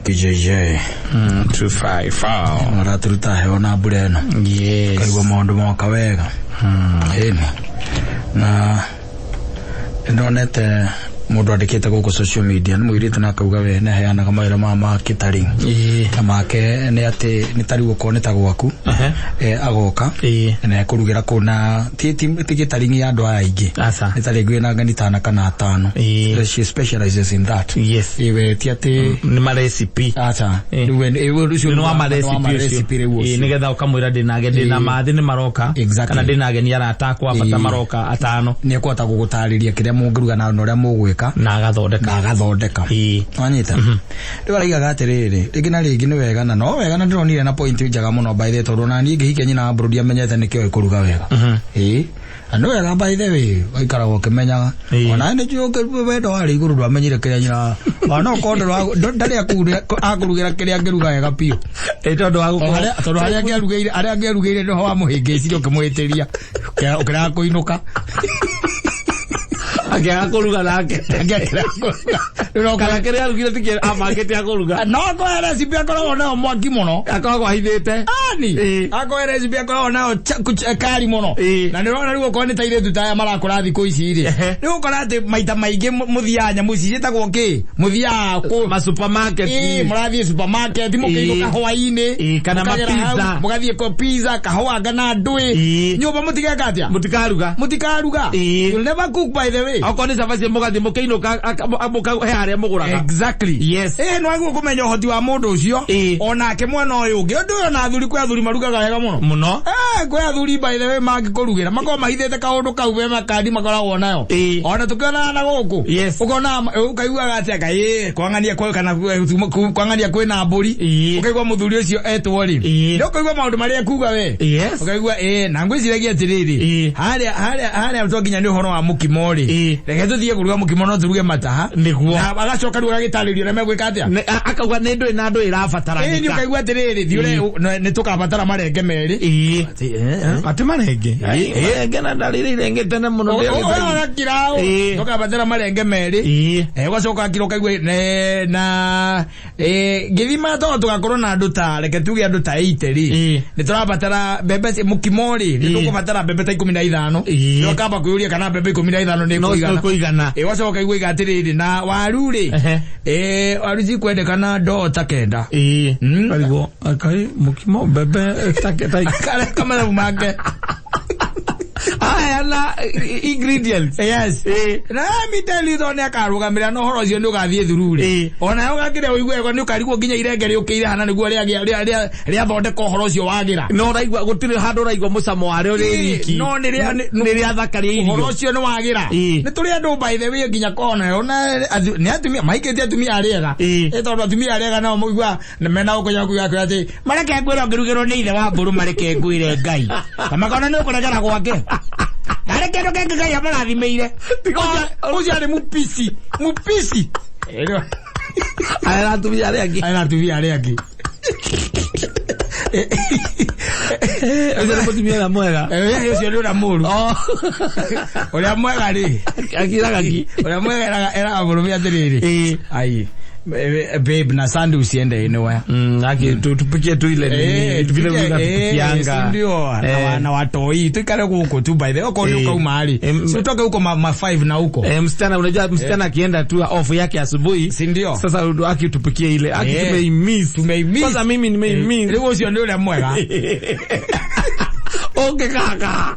KJJ. 254. Maraturuta heho na mbura ĩno. Yes. Kaigua maũndũ moka wega. Ĩni. Na nĩndonete mũndũ andĩkĩte gũkũ social media nĩ mũirĩtu na akauga we nĩ aheanaga mawĩra ma catering. Na make nĩ atĩ nĩ ta rĩu okorwo nĩ ta gwaku. Agoka. Na ekũrugĩra kũu na ti catering ya andũ aya aingĩ. Aca. Nĩ ta rĩngĩ wĩna ngani tana kana atano. She specializes in that. Iwe ti atĩ Nĩ ma recipe. Aca. Rĩu we ũcio Nĩ wa ma nĩ wa recipe ma ũcio. recipe rĩu ũcio. Nĩgetha ũkamwĩra ndĩna ndĩna mathĩ nĩ maroka. Kana ndĩna ageni arata akwa bata maroka atano. Nĩ ekũhota gũgũtarĩria kĩrĩa mũngĩruga na ũrĩa mũgwĩka. Na agathondeka. Na agathondeka. Wanyita? Rĩu araigaga atĩrĩrĩ, rĩngĩ na rĩngĩ nĩ wega na no wega na ndĩronire na point njega mũno by the way, tondũ ona niĩ ngĩhikia nyina wa Brody amenyete nĩkĩo ĩkũruga wega. Na nĩ wega by the way, waikaraga ũkĩmenyaga. Ona nĩ njũĩ wendo warĩ igũrũ ndwamenyire kĩrĩa nyina ona okorwo ndarĩ akũrugĩra kĩrĩa angĩruga wega biũ. Tondũ wa gũkorwo- Tondũ harĩa angĩarugĩire, harĩa angĩarugĩire nĩho wamũhĩngĩcire ũkĩmũhĩtĩria. Ũkĩrega kũinũka. Akĩaga kũruga nake. Akĩaga kũruga. Kana kĩrĩa arugire ti kĩrĩa abangĩte akũruga. No akorwo recipe akoragwo nayo mwaki mũno. Akoragwo ahithĩte. Ani. Akorwo recipe akoragwo nayo kari mũno. Na nĩ ũrona rĩu okorwo nĩ ta airĩtu ta aya marakũra thikũ ici rĩ. Rĩu ũkora atĩ maita maingĩ mũthiaga nyamũ ici ciĩtagwo kĩ? Mũthiaga kũ? Ma supermarket. Mũrathiĩ supermarket, mũkĩinũka hwaĩ-inĩ. Kana ma Mũkagera hau, pizza. mũgathiĩ kwa pizza, kahũa kana ndũĩ. Nyũmba mũtigeka atĩa? Mũtikaruga. Mũtikaruga. You'll never cook by the way. Okorwo nĩ cabaci mũgathiĩ mũkĩinũka, he harĩa mũgũraga. Exactly. Yes. Nĩ wagĩrĩirwo kũmenya ũhoti wa mũndũ ũcio. Onake mwena ũyũ ũngĩ. Ũndũ ũyũ ona athuri, kwĩ athuri marugaga wega mũno. Mũno. Kwĩ athuri by the way mangĩkũrugĩra makoragwo mahithĩte kaũndũ kau we makandi makoragwo nayo. Ona tũkĩonaga na gũkũ. Ũkona ũkaiguaga atĩ anga, kwang'ania kwĩ kana kwang'ania kwĩna mbũri. Ũkaigua mũthuri ũcio etwo rĩ. Nĩ ũkaigua maũndũ marĩa ekuga we. Ũkaigua, na ngwĩciragia atĩrĩrĩ. Harĩa to nginya nĩ ũhoro wa mũkimo rĩ. Reke tũthiĩ kũruga mũkimo no tũruge mataha. Nĩguo. Na agacoka rĩu agagĩtarĩria ũrĩa megwĩka atĩa. Nĩ, akauga nĩ ndũĩ na ndũĩ ĩrabataranyĩka. Nĩ ũkaigua atĩrĩrĩ, thiĩ ũre, nĩ tũkabatara marenge merĩ. Atĩ marenge? Marenge na ndarĩrĩ irenge tene mũno. Ũyũ agakira ũũ. Tũkabatara marenge merĩ. Ũgacoka akira ũkaigua, na, ngĩthima tondũ tũgakorwo na andũ ta, reke tuge andũ ta 80 rĩ. Nĩ tũrabatara mbembe mũkimo rĩ, nĩ tũkũbatara mbembe ta 15. Nĩ ũkamba kwĩyũria kana mbembe 15 nĩ No, ĩkũigana. kũigana. Ũgacoka ũkaigua iga atĩrĩrĩ, na waru rĩ, waru cikwendekana ndoo ta 9. Karigwo, akai, mũkimo, mbembe, ta Karĩa kamathabu make. Aya na ingredients. Yes. Na let me tell you though, nĩ akarũgamĩrĩra na ũhoro ũcio nĩ ũgathiĩ through rĩ. Ona we ũgakĩrĩa ũigue wega nĩ ũkarigwo nginya irenge rĩũkĩire hana nĩguo rĩathondeka ũhoro ũcio wagĩra. No ũraigua gũtirĩ handũ ũraigua mũcamo warĩo rĩ wiki. No nĩ rĩa, nĩ, nĩ rĩathakaria irio. Ũhoro ũcio nĩ wagĩra. Nĩ tũrĩ andũ by the way nginya kona, ona nĩ atumia, maikĩtie atumia arĩa ega. Tondũ atumia arĩa ega nao mũigua nĩ mena ũkũnya kuga kwĩ atĩ, mareke ngwĩre ũngĩrugĩrwo nĩ ithe wa mbũrũ, mareke ngwĩre Ngai. Na makona nĩ ũkũregera gwake. Harĩ kĩndũ kĩngĩ Ngai amũrathimĩire. Ũcio arĩ mũpici, mũpici. Aya na atumia arĩa angĩ. Aya na atumia arĩa angĩ. Ũcio nĩ mũtumia ũrĩa mwega. Ũcio nĩ ũrĩa mũũru. Ũrĩa mwega rĩ. Akiraga ki. Ũrĩa mwega eraga mũrũme atĩrĩrĩ. Ai. Babe, na Sunday usiende anywhere. Aki, tupikie tu ile nini, vile unatupikianga. Si ndio, na watoi, tuikare huko tu by the way, uko ukauma rĩ. Si utoke huko ma 5 na huko. Msichana, unajua msichana akienda tu off yake asubuhi. Si ndio? Sasa aki tupikie ile. Aki tumeimiss. Tumeimiss. Kwanza mimi nimeimiss. Rĩu ũcio nĩ ũrĩa mwega. Okay, kaka.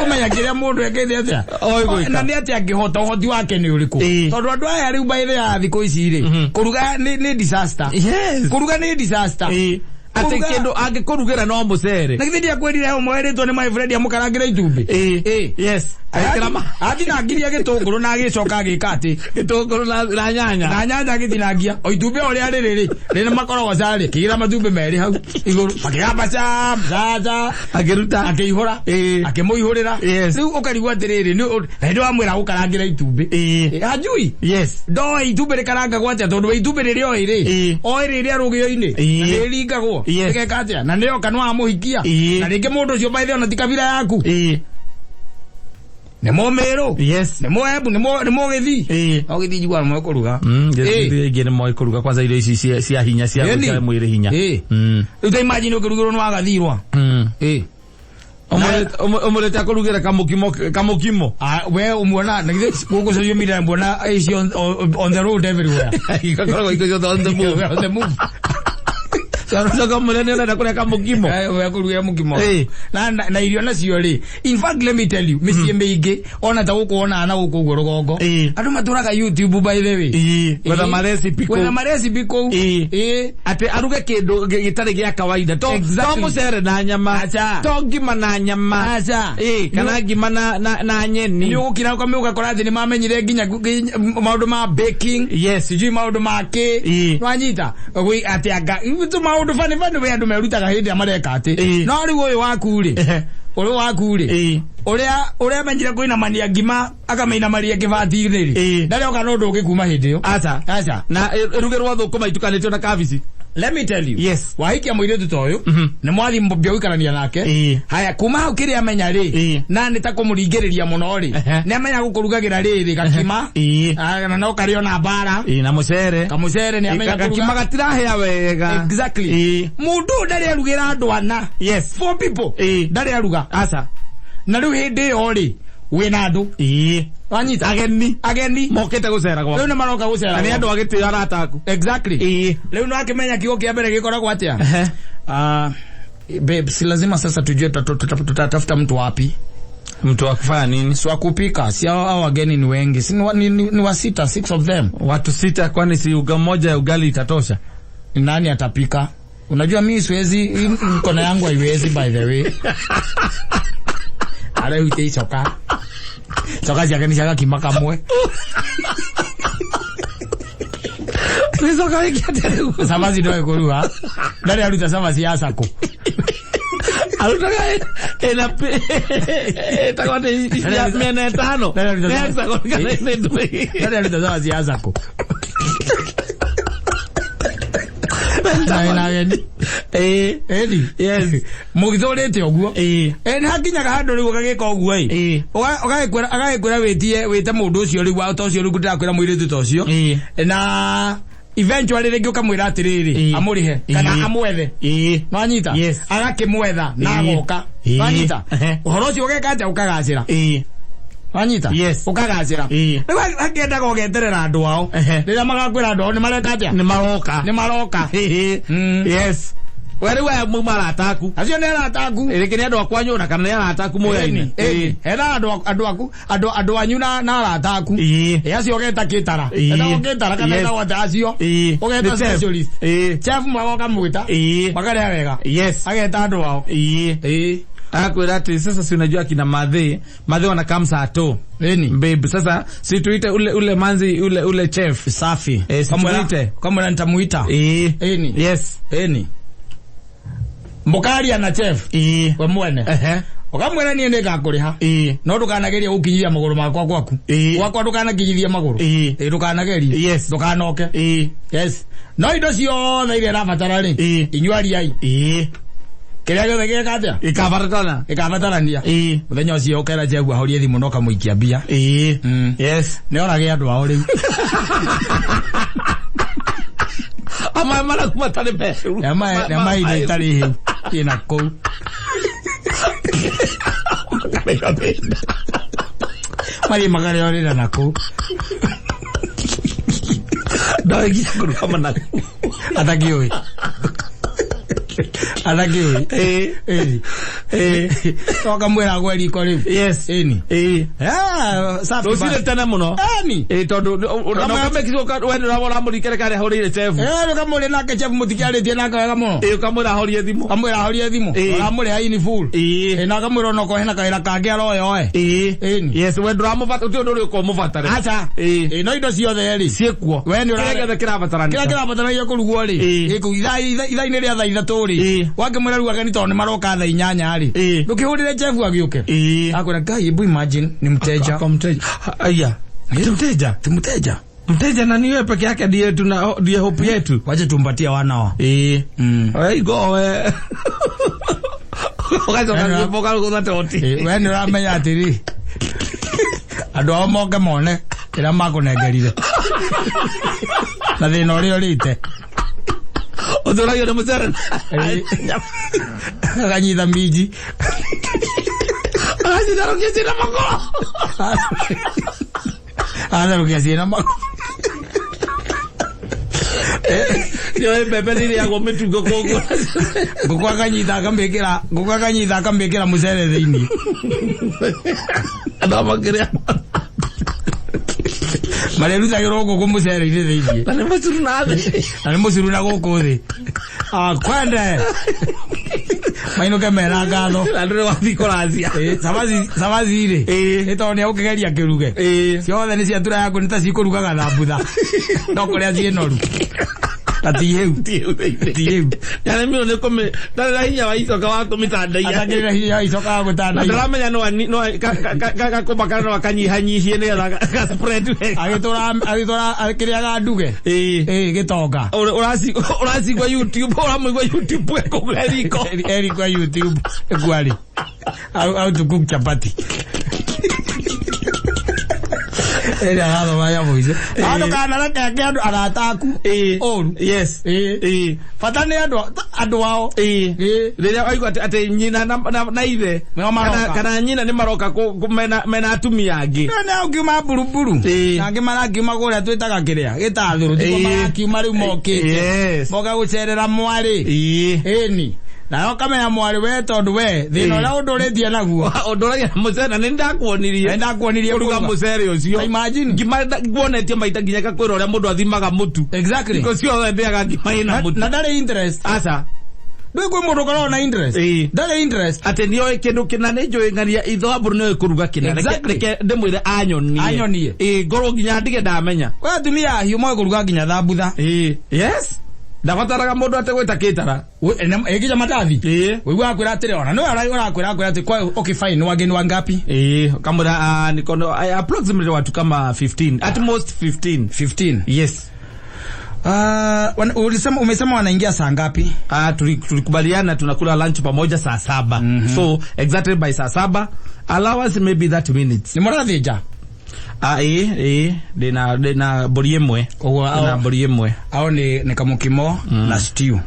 Ũmenya kĩrĩa mũndũ ekĩte atĩa? Oi, gwĩka. Na nĩ atĩa angĩhota, ũhoti wake nĩ ũrĩkũ? Tondũ andũ aya rĩu by the way thikũ ici rĩ, kũruga nĩ disaster. Kũruga nĩ disaster. Atĩ Kũruga- kĩndũ angĩkũrugĩra no mũcere. Na githĩ ndiakwĩrire ũmwe werĩtwo nĩ my friend amũkarangĩre itumbĩ? Yes. Agĩkĩra ma- Atinangirie gĩtũngũrũ na agĩcoka agĩka atĩ. Gĩtũngũrũ na nyanya. Na nyanya agĩtinangia. O itumbĩ o rĩa rĩrĩ rĩ, rĩrĩ makoragwo carĩ, kĩgĩra matumbĩ merĩ hau igũrũ. Makĩgamba ca, ca, ca. Akĩruta. Akĩihũra. Akĩmũihũrĩra. Rĩu ũkarigwo atĩrĩrĩ, nĩ na hĩndĩ wamwĩra gũkarangĩra itumbĩ. Hajui. Ndoĩ itumbĩ rĩkarangagwo atĩa, tondũ we itumbĩ rĩrĩa oĩ rĩ, oĩ rĩrĩa rũgĩo-inĩ, na rĩringagwo. Rĩgeka atĩa? Na nĩoka nĩwamũhikia. Na rĩngĩ mũndũ ũcio by the way ona ti kabira yaku. Nĩ Mũmĩrũ. Yes. Nĩ Mũembu, nĩ Mũgĩthii. Ĩĩ. No Gĩthii njiguaga nĩ moĩ kũruga. Gĩthii ingĩ nĩ moĩ kũruga, kwanza irio ici cia hinya, cia Ĩni. gwĩkĩra mwĩrĩ hinya. Ĩĩ. Rĩu ta imagine ũkĩrugĩrwo nĩ wagathirwa. Ĩĩ. Ũmũrĩte akũrugĩre kamũkimo kamũkimo. Ah, we umuona na githĩ gũkũ social media muona ici on the road everywhere. Igakoragwo iko ciothe on the move. On the move. Coka mũrĩa nĩ ũrenda kũrĩa kamũkimo. We kũrugĩra mũkimo. Ĩĩ. Na irio nacio rĩ, in fact let me tell you, mĩciĩ mĩingĩ ona ta gũkũ wonaga na gũkũ ũguo rũgongo, Ĩĩ. andũ matũraga YouTube, by the way. Ĩĩ, gwetha marecipe kũu. Gwetha marecipe kũu. Ĩĩ. Ĩĩ. Atĩ aruge kĩndũ gĩtarĩ gĩa kawaida, to Exactly. to mũcere na nyama, Aca. to ngima na nyama. Aca. Ĩĩ, kana ngima na nyeni. Nĩ ũgũkira ũgakora atĩ nĩ mamenyire nginya maũndũ ma baking. Yes. Sijui maũndũ ma kĩ. Ĩĩ. Nwanyita atĩ anga tu maũndũ bani bani we andũ merutaga hĩndĩ ĩrĩa mareka atĩ. Ĩĩ. No rĩu ũyũ waku rĩ, Ehe. ũyũ waku rĩ, Ĩĩ. ũrĩa amenyire kũinamania ngima akamĩinamaria kĩbati-inĩ rĩ, Ĩĩ. ndarĩ oka na ũndũ ũngĩ kuma hĩndĩ ĩyo. Aca. Aca. Na ĩrugĩrwo thũkũma itukanĩtio na kabici. Let me tell you. Yes. Wahikia mũirĩtu ta ũyũ, nĩ mwathi mbia gũikarania nake. Ĩĩ. Haya, kuma hau kĩrĩa amenya rĩ, Ĩĩ. na nĩ ta kũmũringĩrĩria mũno rĩ, Ehe. nĩ amenya gũkũrugagĩra rĩrĩ gakima. Ĩĩ. Ah, na no karĩo na mbara. Ĩĩ, na mũcere. Kamũcere nĩ amenya Gakima kũruga. gatirahĩa wega. Exactly. Ĩĩ. Mũndũ ũyũ ndarĩ arugĩra andũ ana. Yes. Four people. Ĩĩ. Ndarĩ aruga. Aca. Na rĩu hĩndĩ ĩyo rĩ, wĩna andũ. Ĩĩ. Wanyita? Ageni. Ageni. Mokĩte gũcera Rĩu gwaku. nĩ maroka gũcera. Na nĩ andũ a gĩtĩo, arata aku. Exactly. Ĩĩ. Rĩu no akĩmenya kiugo kĩa mbere gĩkoragwo atĩa? Ehe. Ah, babe, si lazima sasa tujue tutatafuta mtu wapi. Mtu wa kufanya nini? Si wa kupika, si hao wageni ni wengi, si ni wa sita, six of them. Watu sita, kwani si uga moja ya ugali itatosha? Ni nani atapika? Unajua mimi siwezi, hii mkono yangu haiwezi, by the way. Arehute icoka. Coka ciake nĩ cia gakima kamwe. Nicoka wĩke atĩa rĩu? Cabaci ndoĩ kũruga. Ndarĩ aruta cabaci ya sako. Arutaga ĩna ĩtagwo atĩ cia mĩena ĩtano. Ndarĩ aruta Nĩ hexagon kana nĩ ndũĩ? Ndarĩ aruta cabaci ya sako. Na ageni. Ĩĩ. Ĩni. Yes. Mũgĩthũrĩte ũguo. Ĩĩ. Ĩ nĩ hakinyaga handũ rĩu ũgagĩka ũguo ĩ. Ĩĩ. Ũgagĩkwĩra agagĩkwĩra wĩtie wĩte mũndũ ũcio rĩu ta ũcio rĩu ndĩrakwĩra mũirĩtu ta ũcio. Ĩĩ. Na eventually rĩngĩ ũkamwĩra atĩrĩrĩ, Ĩĩ. amũrĩhe kana Ĩĩ. amwethe. Ĩĩ. Nwanyita? Yes. Agakĩmwetha na Ĩĩ. agoka. Ĩĩ. Nwanyita? Ehe. Ũhoro ũcio ũgeka atĩa? Ũkagacĩra. Ĩĩ. Nwanyita? Yes. Ũkagacĩra. Ĩĩ. Rĩu akĩendaga ũgeterera andũ ao. Ehe. Rĩrĩa magakwĩra andũ ao nĩ mareka atĩa? Nĩ maroka. Nĩ maroka. Ĩĩ. Yes. We rĩu aya mauma arata aku. Acio nĩ arata aku. Rĩngĩ nĩ andũ a kwanyu ona kana nĩ arata aku moyaine. Ĩni, hena andũ aku, andũ anyu na arata aku. Ĩĩ. Ĩ acio ũgeta kĩtara. Ĩĩ. Etagwo kĩtara kana Yes. etagwo atĩa acio? Ĩĩ. Ũgeta Nĩ chef. specialist. Ĩĩ. Chef magoka mwĩta. Ĩĩ. Makarĩa wega. Yes. Ageta andũ ao. Ĩĩ. Ĩĩ. Akakwĩra atĩ sasa si unajua akina madhe madhe wanakam saa to. Ĩni. Babe, sasa si tuite ule manzi, ule chef. Safi. Eh, si tuite. Kamwera nitamuita. Ĩĩ. Ĩni. Yes. Ĩni. Mũkaria na chef. Ĩĩ. We mwene. Ehe. Ũkamwĩra niĩ nĩngakũrĩha. Ĩĩ. No ndũkanagerie gũkinyithia magũrũ makwa gwaku. Ĩĩ. Gwakwa ndũkanakinyithie magũrũ. Ĩĩ. Ĩĩ, ndũkanagerie. Yes. Ndũkanoke. Ĩĩ. Yes. No indo ciothe iria ĩrabatara rĩ, Ĩĩ. inyuĩ ariai. Ĩĩ. Kĩrĩa gĩothe gĩeka atĩa? Ikabatarana. Ĩkabatarania. Ĩĩ. Mũthenya ũcio ũkera Jehu ahorie thimũ na ũkamũikia mbia. Ĩĩ. Yes. Nĩ orage andũ ao rĩu. Amae maraku matarĩ meru. Nĩ indo itarĩ hĩu. Ĩna kũu. Mathiĩ makarĩorĩra na kũu. Ndoĩ nginya kũruga managu. Atakĩũĩ. Atakĩũĩ. Ĩĩ. Ĩni. Ĩĩ. Ũkamwĩra agwe riko rĩu. Yes. Ĩni. Ĩĩ. Ah, safi. Rũcinĩ tene mũno. Ĩni. Ĩĩ, tondũ we nĩ ũramũrikere karĩa ahũrĩire chef. Eh, ũkamũrĩ nake chef mũtikĩarĩtie nake wega mũno. Ĩĩ, ũkamwĩra ahorie thimũ. Kamwĩra ahorie thimũ. Ĩĩ. Ũramũrĩha in full. Ĩĩ. Ĩ, na akamwĩra onokorwo hena kawĩra kangĩ aroyoe. Ĩĩ. Ĩni. Yes, we ndũramũbata, ũtĩ ũndũ ũrĩa ũkorwo mũbatare. Aca. Ĩĩ. Ĩ, no indo ciothe rĩ. Ciĩkuo. We nĩ ũrare- Kĩrĩa gĩothe kĩrabatarania. Kĩrĩa kĩrabatarania kũrugwo rĩ. Ĩĩ. Gĩkũ ithaa-inĩ rĩa thaa 3 rĩ. Ĩĩ. Wakĩmwĩra rĩu ageni tondũ nĩ maroka thaa 8 rĩ. Ĩĩ. Ndũkĩhũrĩre chef agĩũke. Ĩĩ. Akwĩra Ngai, hebu imagine ni mteja. Kwa mteja. Aya. Ni mteja. Ti mteja. Mteja na niwe peke yake ndiye tuna ndiye hope yetu. Wache tumpatie wana wa. Ĩĩ. Mm. We go we. Ũgacoka Yaani rwĩmbo ũkarũgũtha toti. Ĩ, we nĩ ũramenya atĩrĩ. Andũ ao moke mone kĩrĩa makũnengerire na thĩna ũrĩa ũrĩte. Ũtũragio nĩ mũcere. Akanyita minji. Agacitherũkia ciĩna makoro. Atherũkia ciĩna makoro. Nĩoĩ mbembe nĩirĩagwo mĩtungo koguo. Ngũkũ akanyita akamĩkĩra, ngũkũ akanyita akamĩkĩra mũcere thĩinĩ. Andũ makĩrĩa. Marĩrutagĩrwo ngũkũ mũcere-inĩ thĩinĩ. Na nĩ mũcuru na thĩ. Na nĩ mũcuru na gũkũ thĩ. Ah, kwende. Mainũke mena ngatho. Na ndũrĩ wathiĩ kũracia. Cabaci, cabaci rĩ. Nĩ tondũ nĩ egũkĩgeria kĩruge. Ciothe nĩ ciatura yaku nĩ ta cikũrugaga thambutha. No kũrĩa ciĩ noru. Na ti hĩu. Ti hĩu thĩinĩ. Ti hĩu. Nĩaremirwo nĩ kũmĩ, ndarĩ na hinya wa icoka wa kũmĩtandaiya. Atakĩrĩ na hinya wa icoka wa Na gũtandaiya. ndũramenya no ani, no gakũmba kana no akanyihanyihie nĩgetha ga spread wega. Agĩtũra, agĩtũra, akĩrĩaga nduge. Gĩtonga. Ũracigua YouTube, ũramũigua YouTube ekũu eriko. Eriko YouTube, ekuarĩ. How to cook chapati. Ĩrĩa arathoma ya mũico. Andũ kana reke andũ arata aku. Ũru. Yes. Bata nĩ andũ, andũ ao. Rĩrĩa waigua atĩ nyina na ithe Nĩo maroka. kana nyina nĩ maroka mena atumia angĩ. Nĩ angiuma mburuburu. Na angĩ marangiuma kũrĩa twĩtaga kĩrĩa gĩtathũrũ. Tikuo marangiuma rĩu mokĩte. Moka gũcerera mwarĩ. Ĩni. Nayo kamenya mwarĩ we tondũ we thĩna ũrĩa ũndũrĩtie naguo. Ũndũragia na mũcere na nĩ ndakuonirie. Nĩ ndakuonirie kũruga kũruga. mũcere ũcio. Imagine. Ngima nguonetie maita nginya ngakwĩra ũrĩa mũndũ athimaga mũtu. Exactly. Hingo ciothe ndĩaga ngima ĩna mũtu. Na ndarĩ interest. Aca. Ndũĩ kwĩ mũndũ ũkoragwo na interest. Ndarĩ interest. Atĩ nĩoĩ kĩndũ kĩna nĩ njũĩ ng'ania itho mbũrũ nĩoĩ kũruga kĩna. Exactly. Reke ndĩmwĩre anyonie. Anyonie. Ngorwo nginya ndige ndamenya. Kwĩ atumia ahiũ moĩ kũruga nginya thambutha. Yes. Ndabataraga mũndũ ate gwĩta kĩtara. Ĩnginya matathi. Ũiguaga kwĩra atĩrĩ ona nĩwe ũrakwĩra kwĩra atĩ kwa okay fine ni wageni wangapi? Kamwĩra, niko na, approximately watu kama 15. At most 15. 15. Yes. Umesema wanaingia saa ngapi? Tulikubaliana tunakula lunch pamoja saa 7. So exactly by saa 7, allowance maybe 30 minutes. Ni mũrathĩnja? Ndĩna mbũri ĩmwe. Ũguo, Ndĩna mbũri ĩmwe. Ao ni kamũkimo na stew.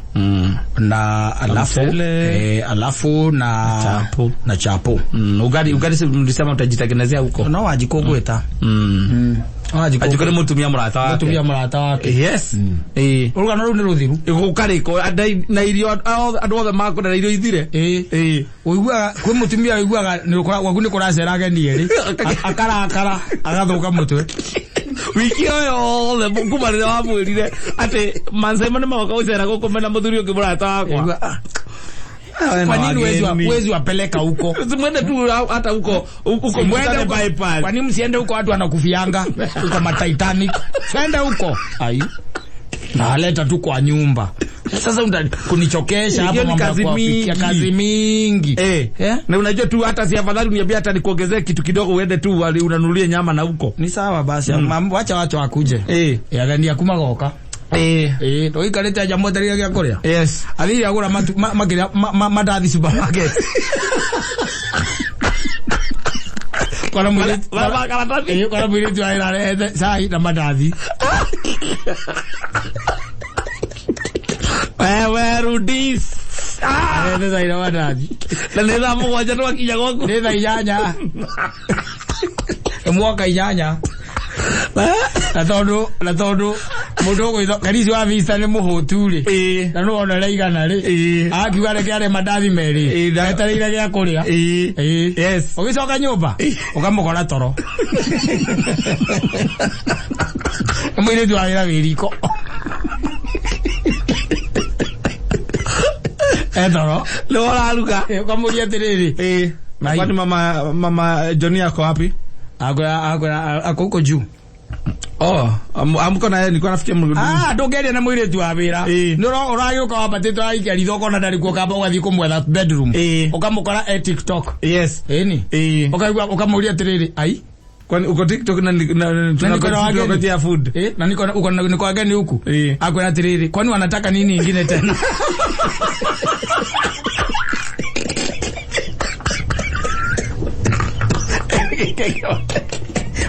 Na alafu, Mchele. alafu na Chapo. Na chapo. Ugali si mlisema utajitengenezea huko? No Wanjikũ ngwĩta. Wanjikũ. Wanjikũ nĩ mũtumia mũrata wake. Mũtumia mũrata wake. Yes. Ũrugano rũu nĩ rũthiru. Gũkarĩko, na irio, andũ othe makũrĩa na irio ithire. Ũiguaga, kwĩ mũtumia ũiguaga nĩ ũkora, gwaku nĩ kũracera ageni erĩ. Akarakara, agathũka mũtwe. Wiki ĩyo yothe, kuma rĩrĩa wamwĩrire atĩ Mansaimo nĩ magoka gũcera gũkũ mena mũthuri ũngĩ mũrata wakwa. Ũigua, Wewe Kwa nini wageni. huwezi wapeleka huko? Mwende tu hata huko, huko Mwende mkutane huko. bypass. Kwa nini msiende huko watu wanakufianga? Huko ma Titanic. Siende huko. Ai. Na leta tu kwa nyumba. Sasa kunichokesha hapo Hiyo ni mambo ya kazi kuwapikia, mingi. kazi mingi. Na unajua tu hata si afadhali uniambie hata nikuongezee kitu kidogo uende tu unanunulie nyama na huko. Ni sawa basi. Wacha watu wakuje. Ageni aku magoka. Ndoikarĩte nja mwetereire gĩa kũrĩa. Athire agũra makĩrĩa, mandathi supermarket. Kora mũirĩtu- Karatathi. Kora mũirĩtu wa wĩra arehete cai na mandathi. Wewe rudis. Arehete cai na mandathi. Na nĩ thaa mũgwanja twakinya gwaku. Nĩ thaa inyanya. Nĩ mwoka inyanya. Na tondũ mũndũ ũgwĩtwo Karisi wa Vista nĩ mũhũtu rĩ. Na nĩ wona ũrĩa igana rĩ. Akiuga reke arĩe mandathi merĩ. Etereire gĩa kũrĩa. Ũgĩcoka nyũmba, ũkamũkora toro. Nĩ mũirĩtu wa wĩra wĩ riko. Etoro. Nĩ ũraruga. Ũkamũria atĩrĩrĩ. Na kwani mama Johnny ako wapi? Akwĩra, ako huko juu. Oh, amko na yeye nilikuwa nafikia mrudi. Ndũngĩaria na mũirĩtu wa wĩra. Nĩ ũragĩũka wambatĩte ũraikia ritho ũkona ndarĩ kuo, ũkamba ũgathiĩ kũmwetha bedroom. Ũkamũkora e TikTok. Ĩni. Ũkaigua ũkamũria atĩrĩrĩ, ai. Kwani uko TikTok na na Na niko na wageni. tunangojea food. Na niko na, uko na, niko wageni huku. Akwĩra atĩrĩrĩ, kwani wanataka nini ingine tena?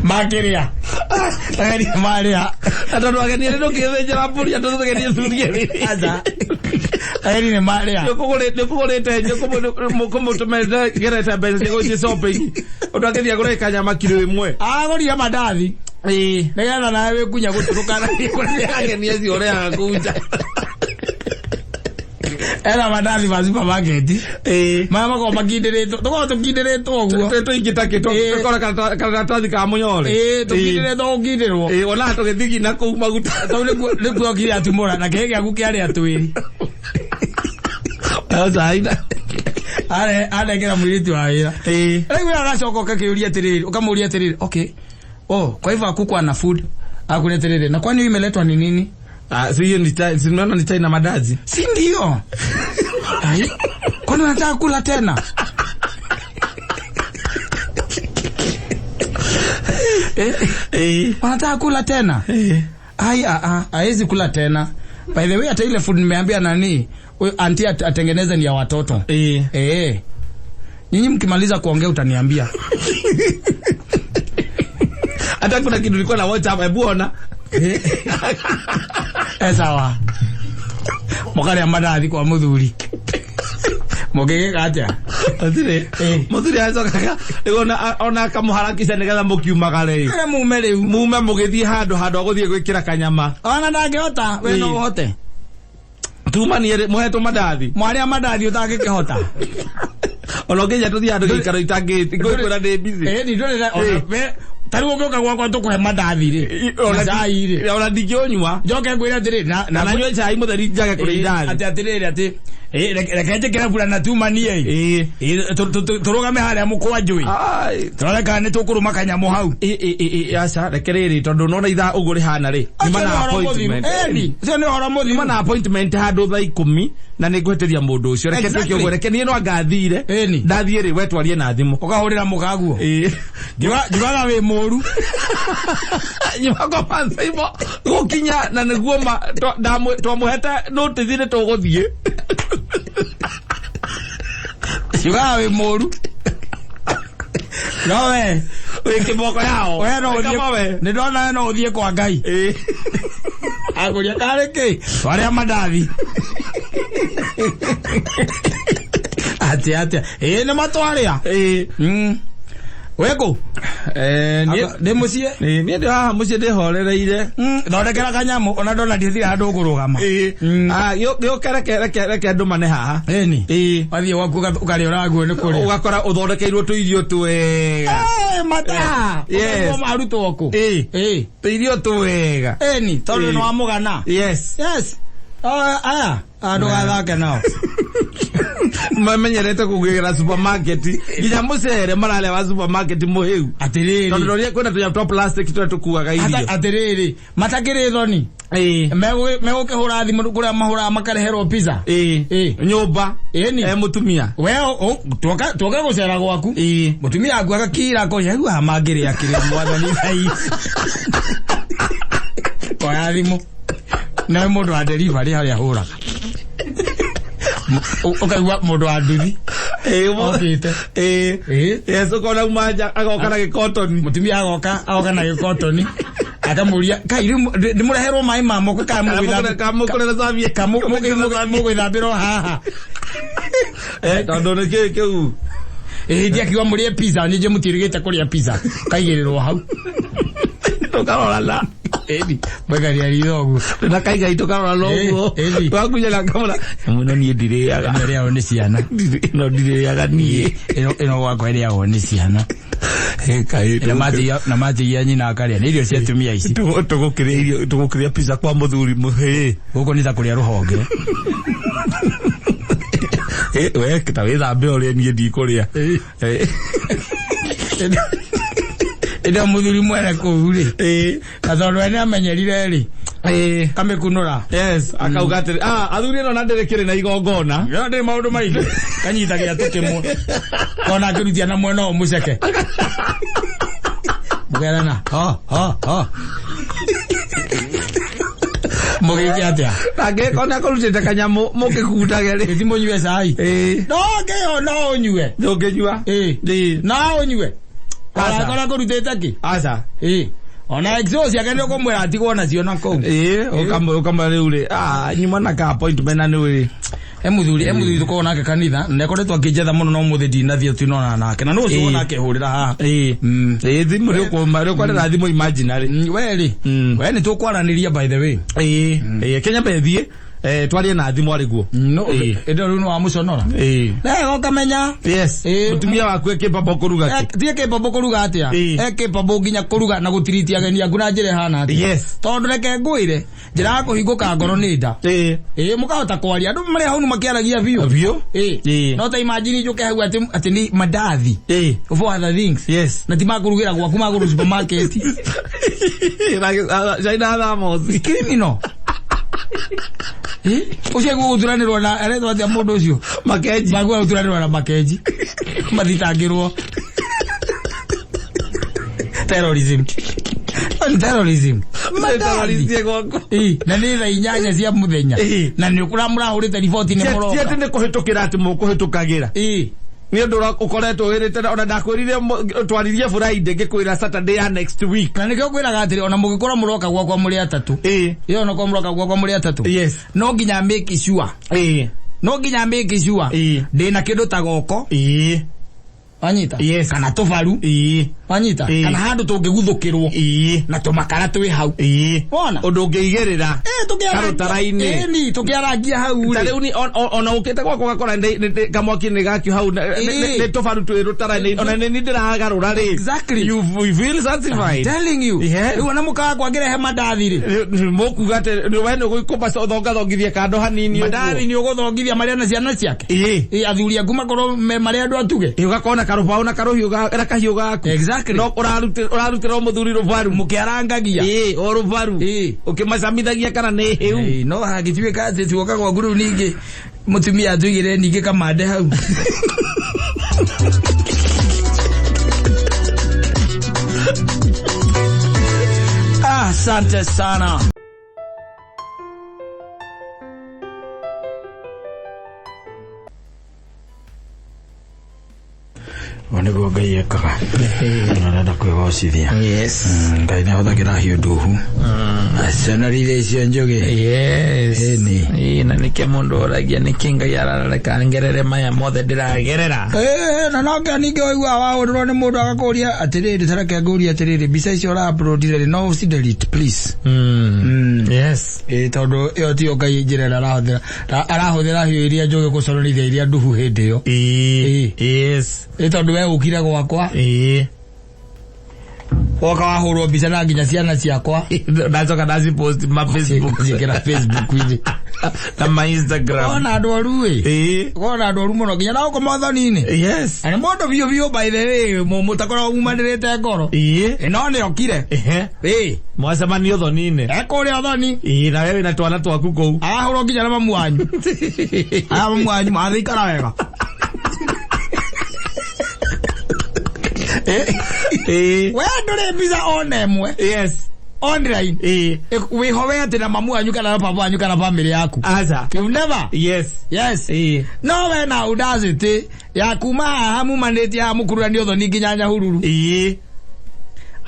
Makĩrĩa. Ageni marĩa. Tondũ ageni arĩa ndũngĩthĩnjĩra mbũri andũ tũgenie thuri erĩ. Aca. Ageni nĩ marĩa. Nĩũkũgũrĩte kũmũtũmĩte gerete mbeca cia gũthiĩ shopping. Ũndũ angĩthiĩ agũre kanyama kiro ĩmwe. Agũrire mandathi. Ĩĩ. Nĩgetha nawe wĩkunya gũtũrũkana. Ageni acio ũrehaga kũu nja. Ena mandathi ma supermarket. Ĩĩ. Maya makoragwo makindĩrĩtwo. Tũkoragwo tũkindĩrĩtwo ũguo. Tũingĩ ta kĩ tũkora karatathi ka mũnyore. Ĩĩ tũkindĩrĩtwo gũkindĩrwo. Ĩĩ ona tũgĩthigina kũu maguta. Tondũ nĩkuo okire atumũra na kĩhĩ gĩaku kĩarĩ atwĩri. Anengera mũirĩtu wa wĩra. Ĩĩ. Rĩu aracoka ũgakĩũria atĩrĩrĩ, ũkamũria atĩrĩrĩ, okay. Oh, kwa hivyo hakukuwa na food. Akuria atĩrĩrĩ, na kwani imeletwa ni nini? Ah, si hiyo ni chai, si unaona ni chai na mandazi. Si ndio? Ai, kwani unataka kula tena? Eh. Wanataka kula tena? Eh. Ai, haezi kula tena. By the way, hata ile food nimeambia nani, huyu auntie atengeneze ni ya watoto. Eh. Eh. Nyinyi mkimaliza kuongea utaniambia. Hata kuna kitu nilikuwa na watch hapa, hebu ona. Eh, sawa. Mũkarĩa mandathi kwa mũthuri. Mũngĩgĩka atĩa? Atirĩ. Mũthuri acokaga rĩu ona akamũharakisha nĩgetha mũkiumagare. Ĩrĩa mume rĩu. Mume mũgĩthiĩ handũ handũ agũthiĩ gwĩkĩra kanyama. Ona ndangĩhota, we no ũhote. Tumanie mũhetwo mandathi. Mwarĩa mandathi ũtangĩkĩhota. Ona ũngĩnya tũthiĩ handũ gĩikaro itangĩ ngũkwĩra ndĩ busy. Ĩĩ ndũrĩ na ona we ta rĩu ũngĩũka gwakwa tũkũhe mandathi rĩ. Na cai rĩ. Ona ndingĩũnyua. Njoke ngwĩre atĩrĩ na Na nyue cai mũtheri njage kũrĩa indathi. Atĩ atĩrĩrĩ atĩ reke njĩkĩre burana tumanie. Ĩĩ. Tũrũgame harĩa mũkwanjũ. Tũrore kana nĩ tũkũrũma kanyamũ hau. Ĩĩ aca reke rĩrĩ tondũ nona ithaa ũguo rĩhana rĩ. Nyuma na appointment. Ĩni, ũcio nĩ ũhoro mũthiru. Nyuma na appointment handũ thaa 10 na nĩ ngũhĩtĩria mũndũ ũcio. Reke twĩke ũguo, reke niĩ no angathire. Ĩni. Ndathiĩ rĩ we twarie na thimũ. Ũkahũrĩra mũkaguo. Ĩĩ. Njugaga wĩ mũru. Nyuma kwa Mansaimo gũkinya na nĩguo twamũhete notice nĩ tũgũthiĩ. Njugaga wĩ mũru. No we wĩ kĩboko yao. We no ũthiĩ. Nĩ ndona we no ũthiĩ kwa Ngai. Ĩĩ. Agũria karĩ kĩ? Twarĩa mandathi. Atĩa atĩa. Ĩĩ nĩ matwarĩa. Ĩĩ. Wĩkũ? Ndĩ mũciĩ? Niĩ ndĩ haha mũciĩ ndĩhorereire. Thondekera kanyamũ ona ndona ndithire handũ ũkũrũgama. Ĩĩ. Gĩũke reke reke ndũmane haha. Ĩni. Ĩĩ. Wathiĩ gwaku ũkarĩa ũraguo nĩ kũrĩa. Ũgakora ũthondekeirwo tũirio twega. Mataa. Yes. Ũkaigua marutwo kũ? Ĩĩ. Ĩĩ. Tũirio twega. Ĩni, tondũ nĩ wamũgana. Yes. Yes. Aya, ndũgathake nao. Mamenyerete kũgĩra supermarket nginya mũcere mararĩa wa supermarket mũhĩu. Atĩrĩrĩ. Tondũ ndorire kwĩna tũnyamũ twa plastic tũrĩa tũkuaga irio. Atĩrĩrĩ, matakĩrĩ thoni. Ĩĩ. Megũkĩhũra thimũ kũrĩa mahũraga makareherwo pizza. Ĩĩ. Ĩĩ. Nyũmba. Ĩni. Mũtumia. We tuoka gũcera gwaku. Ĩĩ. Mũtumia waku agakira akoria rĩu haha mangĩrĩa kĩrĩa mwathani Ngai. Koya thimũ. Nawe mũndũ wa delivery harĩa ahũraga. Ũkaigua mũndũ wa nduthi. Okĩte. Ĩĩ. Yes, ũkona uma nja agoka na gĩkotoni. Mũtumia agoka na gĩkotoni. Akamũria, kai rĩu ndĩmũreherwo maĩ ma moko kana mũgwĩthambĩra o haha. Tondũ nĩ kĩĩ kĩu? Ĩĩ, ndiakiuga mũrĩe pizza, ningĩ mũtiĩrĩgĩte kũrĩa pizza. Kaigĩrĩrwo hau. Tũkarorana. Ĩni, mwekaria ritho ũguo. Na kaigai tũkarorana ũguo. Ĩni. Twakunya na kamũra. Mũno niĩ ndirĩaga. Ĩno ĩrĩagwo nĩ ciana. Ĩno ndirĩaga niĩ. Ĩno gwakwa ĩrĩagwo nĩ ciana. Na matigia nyina akarĩa. Nĩ irio cia atumia ici. Tũgũkĩrĩa irio, tũgũkĩrĩa pizza kwa mũthuri mũhĩ. Gũkũ nĩ ta kũrĩa rũhonge. We ta wĩthambe ũrĩe niĩ ndikũrĩa. Ĩndĩ mũthuri mwene kũu rĩ. Na tondũ we nĩamenyerire rĩ. Kamĩkunũra. Yes, akauga atĩrĩ, athuri ĩno na ndĩrĩ na igongona. Ĩno ndĩrĩ maũndũ maingĩ. Kanyita gĩatũ kĩmwe. Kona akĩrutia na mwena ũyũ mũceke. Mũkerana, ho, ho, ho. Mũgĩke atĩa? Angĩkorwo nĩakũrutĩte kanyamũ mũkĩkundage rĩ. Gĩthi mũnyue cai. Ĩĩ. No ngĩyo no ũnyue. Ndũngĩnyua. Ĩĩ. Ĩĩ. No ũnyue. Aca. Ona kũrutĩte kĩ? Aca. Ĩ. Ona exo ciake nĩ ũkũmwĩra atigwo nacio na kũu. Ĩĩ, ũkamwĩra rĩu rĩ, ah, nyuma na ka appointment na nĩ rĩ. E muthuri tũkoragwo nake kanitha na nĩakoretwo akĩnjetha mũno no mũthĩ ndinathiĩ tinona nake na nũ ũcio Ĩĩ. wona akĩhũrĩra haha. Ĩĩ. Ĩĩ, thimũ nĩ ũkwarĩra thimũ imaginary. We rĩ, we nĩ tũkwaranĩria, by the way. Ĩĩ. Ĩĩ, Kenya mbethiĩ, twarie na thimũ arĩ guo. No Ĩĩ. ĩndĩ rĩu nĩ wamũconora. Ĩĩ. Wega ũkamenya. Yes. Ĩĩ. Mũtumia waku ekĩpambo kũruga kĩ? Tie capable kũruga atĩa? Ĩĩ. E capable nginya kũruga na gũtiriti ageni aku na njĩra ĩhana atĩa? Yes. Tondũ reke ngwĩre, njĩra ya kũhingũka ngoro nĩ nda. Ĩĩ. Ĩĩ, mũkahota kwaria andũ marĩ hau makĩaragia biũ. Biũ. Ĩĩ. Ĩĩ. No ta imagine njũke hau atĩ nĩ mandathi. Ĩĩ. For other things. Yes. Na ti makũrugĩra gwaku, magũrũ supermarket. China thamos. Criminal. Ĩ, ũcio egũgũturanĩrwo na aretwo atĩa mũndũ ũcio? Makenji. Magua gũturanĩrwo na Makenji. Mathitangĩrwo. Terrorism. Ni terrorism. Mandathi. Terrorist gwaku. Ĩ, na nĩ thaa 8 cia mũthenya. Ĩ. Na nĩ ũkũra mũrahũrĩte riboti nĩ Ti atĩ mũroka. nĩ kũhĩtũkĩra atĩ mũkũhĩtũkagĩra. Ĩ. Nĩ ũndũ ũkoretwo wĩrĩte, ona ndakwĩrire twaririe Friday ngĩkwĩra Saturday ya next week. Na nĩkĩo ngwĩraga atĩrĩ, ona mũgĩkorwo mũroka gwakwa mũrĩ atatũ. Ĩĩ. Ĩyo ona korwo mũroka gwakwa mũrĩ atatũ. Yes. No nginya make sure. Ĩĩ. No nginya make sure. Ĩĩ. Ndĩna kĩndũ ta goko. Ĩĩ. Wanyita? Yes. Kana tũbaru. Ĩĩ. Wanyita? Ĩĩ. Kana handũ tũngĩguthũkĩrwo. Ĩĩ. Na tũmakara twĩ hau. Ĩĩ. Wona? Ũndũ ũngĩigĩrĩra. Eh, tũkĩarangia. Karũtara-inĩ. Ĩni, tũkĩarangia hau Ta rĩ. rĩu ni ona ũkĩte gwakwa ũgakora kamwaki nĩ gakio hau Ĩĩ. nĩ tũbaru twĩ rũtara-inĩ, ona nĩ niĩ ndĩragarũra rĩ. Exactly. You feel satisfied. Telling you. Yeah. Rĩu ona mũkawa kwangĩrehe mandathi rĩ. Mũkuga atĩ we nĩ ũgũikũmba ũthongathongithie kando hanini ũguo. Mandathi nĩ ũgũthongithia marĩa na ciana ciake. Ĩĩ. Ĩ, athuri aku makorwo me marĩa andũ atuge. Ĩ, ũgakorwo na karũbaũ na karũhiũ na kahiũ gaku. Exactly. No ũrarutĩra o mũthuri rũbaru. Mũkĩarangagia. Ĩĩ, o rũbaru. Ĩĩ. Ũkĩmacamithagia kana nĩ hĩu. Ĩ, no hangĩtuĩka atĩ tuoka gwaku rĩu ningĩ mũtumia atũigĩre ningĩ kamande hau. Asante sana. Ũũ nĩguo Ngai ekaga. Arenda kwĩgocithia. Yes. Ngai nĩ ahũthagĩra hiũ nduhu acionorire icio njũgĩ. Yes. Ĩni. Ĩĩ, na nĩkĩo mũndũ oragia nĩkĩ Ngai arareka ngerere maya mothe ndĩragerera. Ĩĩ, na no nginya ningĩ waigua wahũrĩrwo nĩ mũndũ agakũria atĩrĩrĩ, tareke ngũrie atĩrĩrĩ, mbica icio ũra uploadire rĩ, no ũci delete, please. Yes. Ĩĩ, tondũ ĩyo tiyo Ngai njĩra ĩrĩa arahũthĩra. Arahũthĩra hiũ iria njũgĩ gũconorithia iria nduhu hĩndĩ ĩyo. Ĩĩ. Ĩĩ. Yes. Ĩ, tondũ we ũkire gwakwa, Ĩĩ. woka wahũrwo mbica na nginya ciana ciakwa Ndacoka ndacipost ma Facebook. Ciĩkĩra Facebook-inĩ. Na ma Instagram. Wona andũ aru ĩ. Ĩĩ. Wona andũ aru mũno nginya na gũkũ mothoni-inĩ. Yes. Na nĩ mũndũ biũ biũ, by the way, mũtakoragwo mumanĩrĩte ngoro. Ĩĩ. Ĩ, no nĩ okire. Ehe. Ĩ. Mwacemania ũthoni-inĩ. Ekũrĩa ũthoni. Ĩĩ, na we wĩna twana twaku kũu. Arahũrwo nginya na mamu wanyu. Aya, mamu wanyu mathikara wega. Ĩĩ. We ndũrĩ mbica ona ĩmwe Yes. online Ĩĩ. wĩho we atĩ na mamu wanyu kana na baba wanyu kana family yaku. Aca. You never. Yes. Yes. Ĩĩ. No we na audacity ya kuma haha mumanĩtie haha mũkururani ũthoni nginya Nyahururu. Ĩĩ.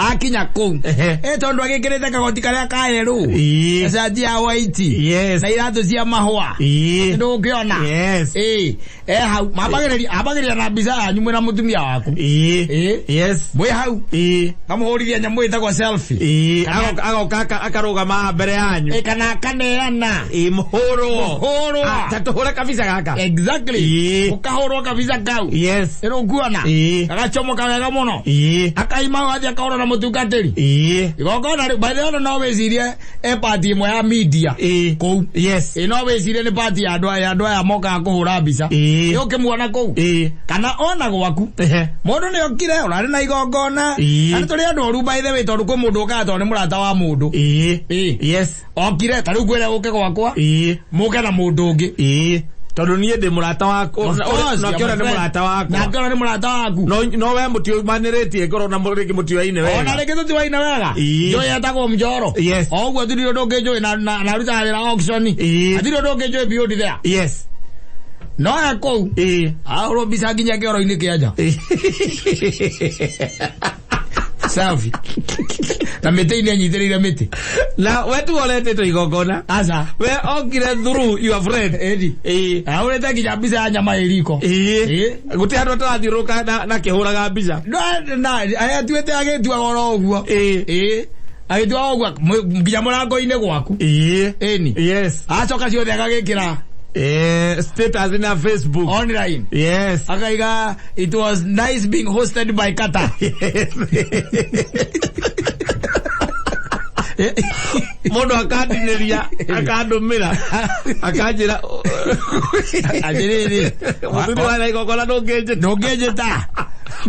Akinya kũu. Ehe. Ĩ, tondũ agĩkĩrĩte kagoti karĩa ka yerũ. Ĩĩ. Cati ya white. Yes. Na iratũ cia mahũa. Ĩĩ. Ndũngĩona. Yes. Ĩ, e hau mambagĩrĩria ambagĩrĩria na mbica yanyu mwĩna mũtumia waku. Ĩĩ. Ĩ. Yes. Mwĩ hau. Ĩĩ. Kamũhũrithia nyamũ ĩtagwo selfie. Ĩĩ. Agoka akarũgama haha mbere yanyu. Ĩ, kana akaneana. Ĩĩ, mũhũrwo. Mũhũrwo. Ah, ta tũhũre kabica gaka. Exactly. Ĩĩ. Ũkahũrwo kabica kau. Yes. Ĩrũkuona. Ĩĩ. Gagacomoka wega mũno. Ĩĩ. Akaima hau athiĩ akahũrwo na mũtungatĩri. Ĩĩ. Igongona rĩu, by the way, no wĩcirie e party ĩmwe ya media. Ĩĩ. Kũu. Yes. Ĩ, no wĩcirie nĩ party ya andũ aya, andũ aya mokaga kũhũra mbica. Ĩĩ. Ĩ, ũkĩmuona kũu. Ĩĩ. Kana ona gwaku. Ehe. Mũndũ nĩ okire ũrarĩ na igongona. Ĩĩ. Na nĩ tũrĩ andũ oru, by the way, tondũ kwĩ mũndũ ũkaga tondũ nĩ mũrata wa mũndũ. Ĩĩ. Ĩĩ. Yes. Okire ta rĩu ngwĩre ũke gwakwa. Ĩĩ. Mũke na mũndũ ũngĩ. Ĩĩ. Tondũ niĩ ndĩ mũrata waku. Of course, Na kĩona nĩ mũrata wakwa. Na kĩona nĩ mũrata waku. No we mũtiumanĩrĩtie ngoro na rĩngĩ mũtiũaine wega. Ona rĩngĩ tũtiwaine wega. Ĩĩ. Njũĩ etagwo Mjoro. Yes. O ũguo tirĩ ũndũ ũngĩ njũĩ na arutaga wĩra auction. Ĩĩ. Hatirĩ ũndũ ũngĩ njũĩ beyond there. Yes. No e kũu. Ĩĩ. Ahũrwo mbica nginya kĩoro-inĩ kĩa nja. Safi. Na mĩtĩ-inĩ anyitĩrĩire mĩtĩ. Na we tu ũretĩtwo igongona. Aca. We okire through your friend. Ĩni. Ĩĩ. Ahũrĩte nginya mbica ya nyama ĩ riko. Ĩĩ. Ĩĩ. Gũtirĩ handũ atarathiũrũrũka na akĩhũraga mbica. No, na atuĩte agĩtuaga oro ũguo. Ĩĩ. Ĩĩ. Agĩtuaga ũguo nginya mũrango-inĩ gwaku. Ĩĩ. Ĩni. Yes. Acoka ciothe agagĩkĩra Status na Facebook. Online. Yes. Akaiga it was nice being hosted by Qatar. Mũndũ akandinĩria, akandũmĩra, akanjĩra Atĩrĩrĩ. Mũthuri wa na igongona ndũngĩnjĩta. Ndũngĩnjĩta.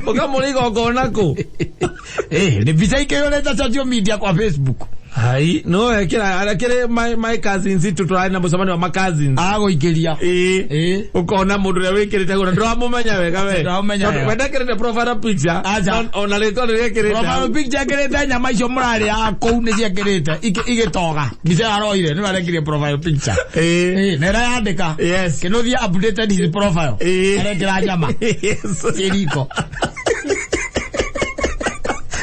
Ũkamũra igongona kũ? Nĩ mbica ikĩyũrĩte social media kwa Facebook. Hai, no ekĩra arekĩrĩ my cousins itu tũrarĩ na mũcemanio wa ma cousins. Agũikĩria. Ĩĩ. Ĩĩ. Ũkona mũndũ ũrĩa wĩkĩrĩte gũna ndũramũmenya wega we. Ndũramũmenya Tondũ wega. we ndekĩrĩte profile picture. Aca. Ona rĩtwa rĩrĩa ekĩrĩte. Profile picture ekĩrĩte nyama icio mũrarĩa kũu nĩ ciekĩrĩte igĩtoga. Mbica ĩyo aroire nĩwe arekire profile picture. Ĩĩ. Ĩĩ, na ĩrayandĩka. Yes. Kĩnũthia updated his profile. Ĩĩ. Arekĩra nyama. Yes. Kĩriko.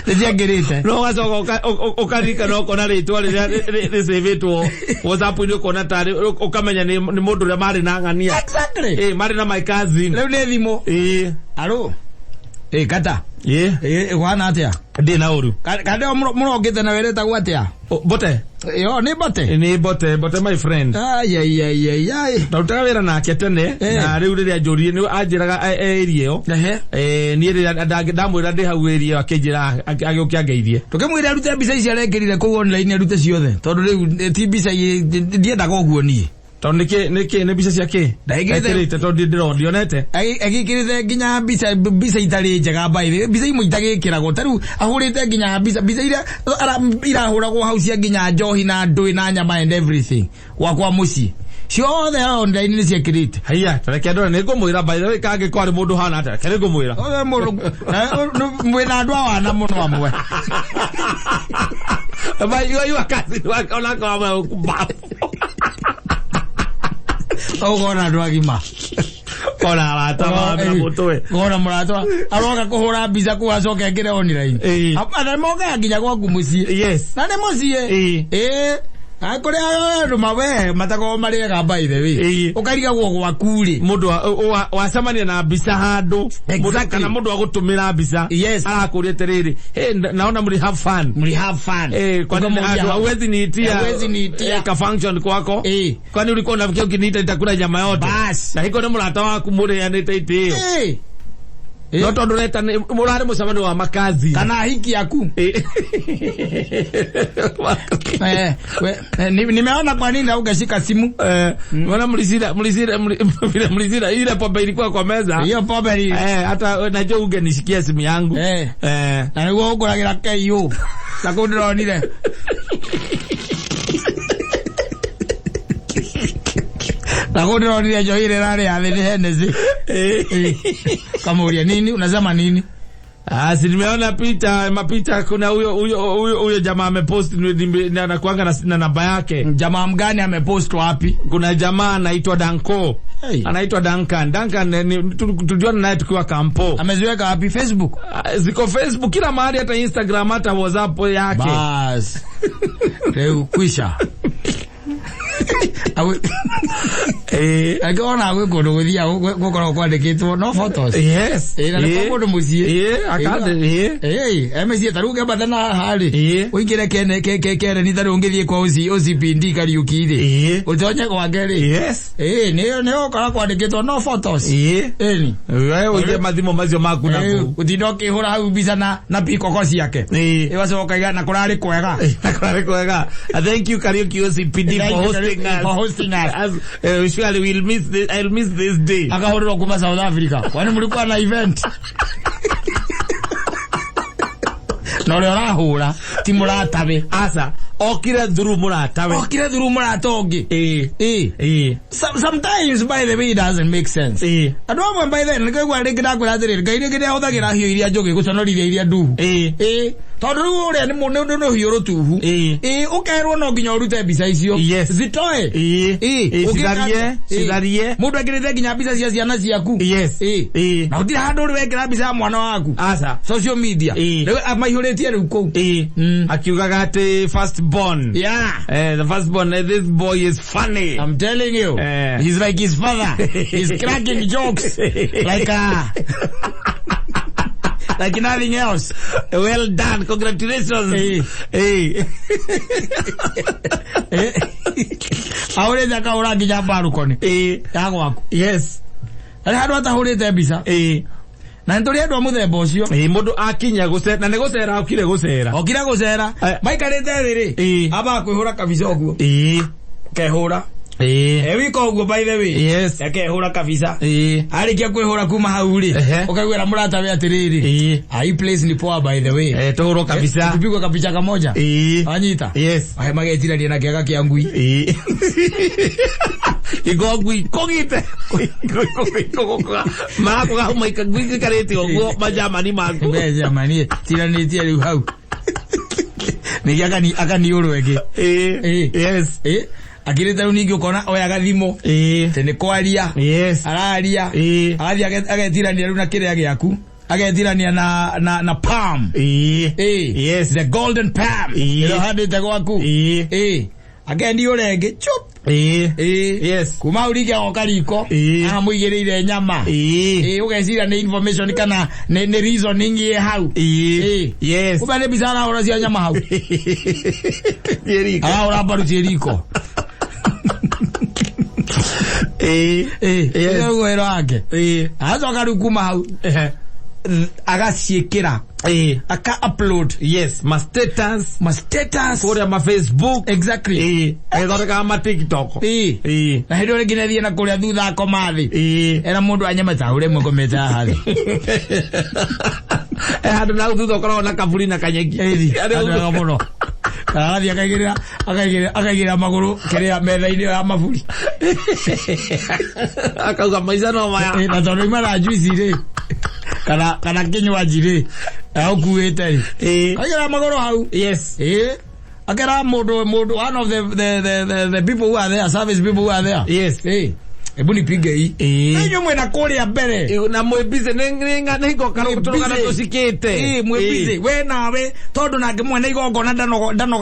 Nĩ ciekĩrĩte. No ũgacoka ũkaririkana ũkona rĩtwa rĩrĩa rĩcĩvĩtwo WhatsApp-inĩ ũkona tarĩ ũkamenya nĩ mũndũ ũrĩa marĩ na ng'ania. Exactly. Ĩĩ, marĩ na my cousin. Rĩu nĩ thimũ. Ĩĩ. Aro. Ĩĩ, kata. Ĩĩ. Ĩĩ, ũhana atĩa? Ndĩ na ũru. Kande mũrokĩte na wĩrĩtagwo atĩa? Mbote. Yo, nĩ mbote? Nĩ mbote, mbote my friend. Ai, ai, ai, ai, ai. Ndarutaga wĩra nake tene na rĩu rĩrĩa njũririe nĩ anjĩraga e area ĩyo. Niĩ rĩrĩa ndamwĩra ndĩ hau area ĩyo akĩnjĩra agĩũke angeithie. Tũkĩmwĩra arute mbica ici arekĩrire kũu online arute ciothe tondũ rĩu ti mbica ndiendaga ũguo niĩ. Tondũ nĩkĩ nĩkĩ nĩ mbica cia kĩ? Ndekĩrĩte tondũ ndĩrona ndionete. Agĩkĩrĩte nginya mbica mbica itarĩ njega by the way, mbica imwe itagĩkĩragwo ta rĩu ahũrĩte nginya mbica mbica iria irahũragwo hau cia nginya njohi na ndũĩ na nyama and everything gwakwa mũciĩ ciothe online nĩ ciekĩrĩte. Haiya, tareke ndore nĩ ngũmwĩra by the way kangĩkorwo arĩ mũndũ hana atĩa, reke nĩ ngũmwĩra. Ũyũ mũndũ mwĩna andũ awana mũno amwe. But you are cousin wake onakorwo amwe Ũkona andũ agima. Ona arata ma mũtwe. Ũkona mũrata aroka kũhũra mbica kũu acoke ekĩre online. Na mokaga nginya gwaku mũciĩ. Yes. Na nĩ mũciĩ. Ĩĩ. Kũrĩa andũ mawe matakoragwo marĩ ega by the way. Ũkarigagwo gwaku rĩ. Mũndũ wacemania na mbica handũ. Kana mũndũ agũtũmĩra mbica. Yes. Arakũria atĩrĩrĩ, hey, naona mli have fun. Mli have fun. Kwani huwezi niitia. Huwezi niitia. Ka function kwako. Kwani ulikuwa unafikia ukiniita nitakula nyama yote. Bas. Na hiko nĩ mũrata waku mũrĩanĩte itĩo. No tondũ ũreta mũrarĩ mũcemanio wa makazi. Kana hiki yaku. Nimeona kwa nini haungeshika simu. Mbona mlisida mlisida mlisida ile pombe ilikuwa kwa meza. Hiyo pombe ni hata najua ungenishikia simu yangu. Na niguo ũngũragĩra KU. Na kũu ndĩronire. Na kũu ndĩronire njohi ĩrĩa ĩrarĩ ya thĩ nĩ Hennessy. Kamuuria nini unasema nini? Si nimeona picha mapicha kuna huyo huyo huyo jamaa amepost na anakuanga na namba yake. Jamaa mgani amepost wapi? Kuna jamaa anaitwa Danko. Hey. Anaitwa Duncan. Duncan tulijuana naye tukiwa kampo. Ameziweka wapi? Facebook? Ziko Facebook kila mahali, hata Instagram, hata WhatsApp yake. Bas. Leo kwisha. Angĩona gwĩ kũndũ gũthiaga gũkoragwo kwandĩkĩtwo no photos. Yes. Na nĩ kwa mũndũ mũciĩ. Akande. Emĩciĩ ta rĩu ũngĩambata na haha rĩ, ũingĩre kereni ta rĩu ũngĩthiĩ kwa OCPD Kariuki rĩ, ũtonye gwake rĩ. Yes. Nĩ ũgũkora kwandĩkĩtwo no photos. Ĩni. Wewe ũige mathimo macio maku na kũu. Ũtinda ũkĩhũra hau mbica na pikoko ciake. Ĩgacoka ĩga na kũrarĩ kwega. Na kũrarĩ kwega. Thank you Kariuki OCPD for hosting us. For hosting us. As, surely we'll miss this, I'll miss this day. Akahũrĩrwo kuma South Africa. Kwani mlikuwa na event? Na ũrĩa ũrahũra ti mũratawe. Aca, okire through mũratawe. Okire through mũrata ũngĩ. Sometimes by the way it doesn't make sense. Andũ amwe by the way nĩkaigua rĩngĩ ndakwĩra atĩrĩrĩ, Ngai rĩngĩ nĩahũthagĩra hiũ iria njũgĩ gũconorithia iria nduhu. Tondũ rĩu ũrĩa nĩ nĩ rũhiũ rũtuhu. Ĩĩ. Ĩĩ, ũkerwo no nginya ũrute mbica icio. Yes. Zitoe. Ĩĩ. Ĩĩ, Ĩĩ, ũngĩka citharie, atĩa? Ĩĩ. citharie. Mũndũ ekĩrĩte nginya mbica cia ciana ciaku. Yes. Ĩĩ. Ĩĩ. Na gũtirĩ handũ ũrĩ wekĩra mbica ya mwana waku. Aca. Social media. Ĩĩ. Rĩu maihũrĩtie rĩu kũu. Ĩĩ. Akiugaga atĩ first born. Yeah. The first born, this boy is funny. I'm telling you. Eh. He's like his father. He's cracking jokes. Like nothing else. Well done. Congratulations. Eh. Eh. Eh. Ahũrĩte akahũra nginya mbarukoni. Eh. Ya gwaku. Yes. Harĩ handũ atahũrĩte mbica. Eh. Na nĩ tũrĩ andũ a mũthemba ũcio. Eh, mũndũ akinya gũcera na nĩ gũcera okire gũcera. Okire gũcera. Eh. Maikarĩte thĩ rĩ. Eh. Ambaga kwĩhũra kabica ũguo. Eh. Kehũra. Eh. E wika ũguo, by the way. Yes. Akehũra kabica. Eh. Arĩkia kwĩhũra kuma hau rĩ. Ehe. Ũkaiguĩra mũratawe atĩrĩrĩ. Eh. Ah, hii place ni poa, by the way. Eh, tũhũrwo kabica. Tupigwe kapicha kamoja. Eh. Wanyita? Yes. Ahe magetirania na kĩaga kĩa ngui. Eh. Igongui kũgite marakũga maika ngui cikarĩte ũguo majamani maku. Mbe jamani, tiranĩtie rĩu hau. Ningĩ akaniũrwo ĩngĩ. Eh. Eh. Yes. Eh, akĩrĩte rĩu ningĩ ũkona oyaga thimũ. Eh. Atĩ nĩ kwaria. Yes. Araria. Eh. Agathiĩ agetirania rĩu na kĩrĩa gĩaku. Agetirania na palm. Eh. Eh. Yes. The golden palm. Eh. Ĩrĩa ũhandĩte gwaku. Eh. Eh. Akeniũra ĩngĩ. Chup. Eh. Eh. Yes. Kuma hau rĩngĩ agoka riko. Eh. Aramũigĩrĩire nyama. Eh. Ĩĩ, ũgeciria nĩ information kana nĩ reasoning ĩ hau. Eh. Eh. Yes. Kumbe nĩ mbica arahũra cia nyama hau. Yeriko. Arahũra mbaru ciĩ riko. Eh. Ĩĩ, Yes. ũcio nĩguo wĩra wake. Eh. Agacoka rĩu kuma hau Eh. agaciĩkĩra, Eh. aka upload Yes, ma status ma status kũrĩa ma Facebook. Exactly. Eh. Agĩthondekaga ma TikTok. Ĩĩ. Eh. Na hĩndĩ ĩyo rĩngĩ nĩathiĩ na kũrĩa thutha akoma thĩ. Eh. Era mũndũ anyama ta ũrĩa mũkomete haha thĩ. Eh, handũ na hau thutha ũkoragwo na kaburi na kanyeki. Ĩthi, Harĩa handũ hega mũno. Kana agathiĩ akaigĩrĩra magũrũ kĩrĩa metha-inĩ ĩyo ya maburi. Akauga maica no maya. Ĩ, na tondũ ima na juice rĩ kana kinywaji rĩ ũkuĩte rĩ, Eh. aigĩrĩra magũrũ hau. Yes. Ĩ, akera mũndũ one of the people who are there, service people who are there. Yes. Ĩ, hebu nipige hii. Ĩ. Inyuĩ mwĩna kũrĩa mbere. Ĩ, na mwĩ busy nĩ ngoka tũrũgana tũcikĩte. Ĩ, mwĩ busy we nawe tondũ nake mwene igongona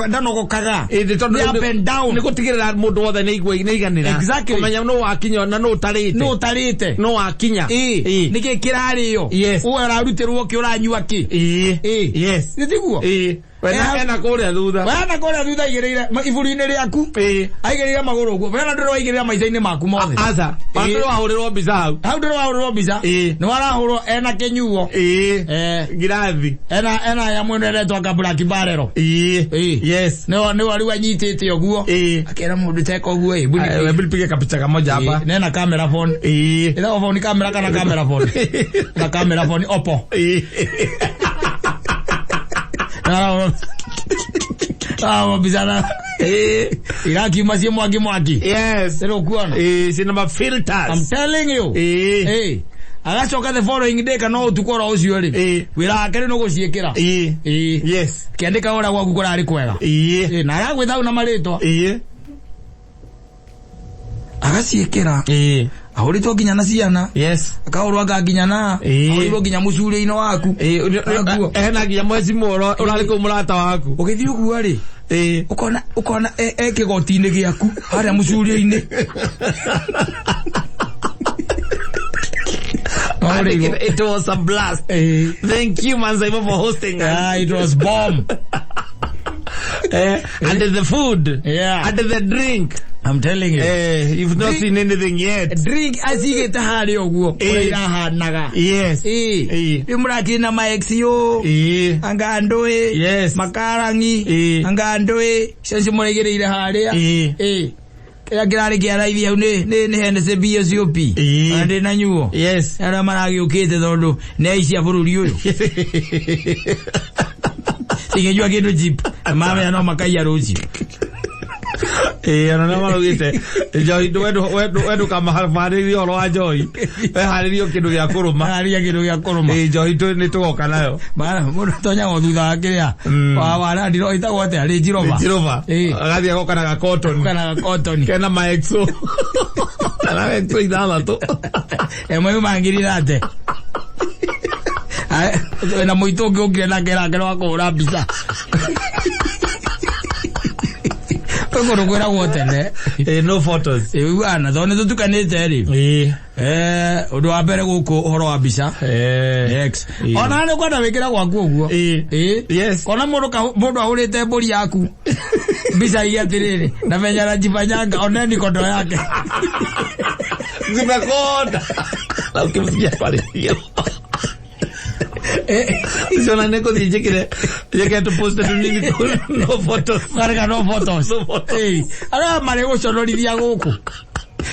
ndanogokaga. Ĩ, tondũ Nĩ up and down. nĩ gũtigĩrĩra mũndũ wothe nĩ igua nĩ iganĩra. Exactly. Kũmenya nũ wakinya na nũ ũtarĩte. Nũ ũtarĩte. Nũ wakinya. Ĩ, Ĩ. nĩkĩ kĩrarĩo? Yes. Ũwe ũrarutĩrwo kĩ, ũranyua kĩ? Ĩ. Ĩ. Yes. Nĩ tiguo? Ĩ. Wena Eh, ena kũrĩa thutha. Wena kũrĩa thutha aigĩrĩire iburi-inĩ rĩaku. Ĩ. Aigĩrĩire magũrũ ũguo. Wena ndũrĩ waigĩrĩra maica-inĩ maku mothe. Aca. Ĩ. Handũ wahũrĩrwo mbica hau. Hau ndũrĩ wahũrĩrwo mbica. Ĩ. Nĩ warahũrwo ena kĩnyuo. Ĩ. Eh. Ngirathi. Ena ya mwena ĩretwo anga black barrel. Ĩ. Ĩ. Yes. Nĩwe rĩu anyitĩte ũguo. Ĩ. Akera mũndũ teka ũguo ĩ. Hebu nipige. Hebu nipige kapicha kamoja hapa. Ĩ, nena camera phone. Ĩ. Ĩtagwo phone camera kana camera phone? Na camera phone Oppo. Ĩ. Arahũrwo mbica na Ĩ. irakiuma ciĩ mwaki mwaki. Yes. Rĩu ũkuona. Ĩ, ciĩna ma filters. I'm telling you. Ĩ. Ĩ. Agacoka the following day kana ũtukũ oro ũcio rĩ. Ĩ. Wĩra wake rĩ nĩ gũciĩkĩra. Ĩ. Ĩ. Yes. Kĩandĩka ũrĩa gwaku kũrarĩ kwega. Ĩ. Ĩ, na aragwĩta hau na marĩtwa. Ĩ. Agaciĩkĩra. Ĩ. Ahũrĩtwo nginya na ciana. Yes. Akahũrwo anga nginya na. Ĩ. Ahũrĩrwo nginya mũcurĩ-inĩ waku. Ĩ, hena nginya mweci mworo ũrarĩ kũu mũrata waku. Ũgĩthiĩ ũguo rĩ. Ĩ. Ũkona e kĩgoti-inĩ gĩaku harĩa mũcurio-inĩ. Ahũrĩirwo. It was a blast. Ĩ. Thank you, Manzaibo, for hosting us. Ah, it was bomb. And the food. Yeah. And the drink. I'm telling you. You've not Drink- seen anything yet. Drink acigĩte harĩa ũguo Ĩ. ũrĩa irahanaga. Yes. Ĩ. Ĩ. Rĩu mũrakĩrĩ na ma ex yo. Ĩ. Anga andũ ĩ. Yes. Makarangi. Ĩ. Anga andũ ĩ. Icio nĩcio mũraigĩrĩire harĩa. Ĩ. Ĩ. Kĩrĩa kĩrarĩ kĩa raithi hau nĩ Hennessy BSOP. Ĩ. Ona ndĩ na nyuo. Yes. Arĩa maragĩũkĩte tondũ nĩ aici a bũrũri ũyũ. Cingĩnyua kĩndũ cheap. Mamenya no makaiya rũciũ. Ĩĩ, ona nĩ maraugĩte njohi we ndũkamaharĩrie ũhoro wa njohi, weharĩrie kĩndũ gĩa kũrũma. Harĩria kĩndũ gĩa kũrũma. Ĩĩ, njohi nĩ tũgoka nayo. Bara mũndũ tonyago thutha wa kĩrĩa wa Land Rover ĩtagwo atĩa, Range Rover. Range Rover. Ĩĩ. Agathiĩ agoka na gakotoni kana gakotoni kena maexo, kana exo 6. Ĩmwe yuma ngiri thate na mũitũ ũngĩ ũngire nake nake wa kũhũra mbica kwĩ kũndũ kwĩragwo tene. Ĩĩ, no photos. Ĩiguana tondũ nĩ tũtukanĩte rĩ. Ĩĩ. Ũndũ wa mbere gũkũ ũhoro wa mbica. X. Ona nĩ ũkwenda wĩkĩre gwaku ũguo. Ĩĩ. Ĩĩ. Yes. Kona mũndũ mũndũ ahũrĩte mbũri yaku mbica iria atĩrĩrĩ na venye anajifanyanga, oneni kondo yake zimekonda na ukimsikia pale hiyo usiona nĩ ngũthiĩ njĩkĩre njĩkĩre tũ post tũnini, no photos. Karega no photos. No photos. Ĩĩ. Arĩa marĩ gũconorithia gũkũ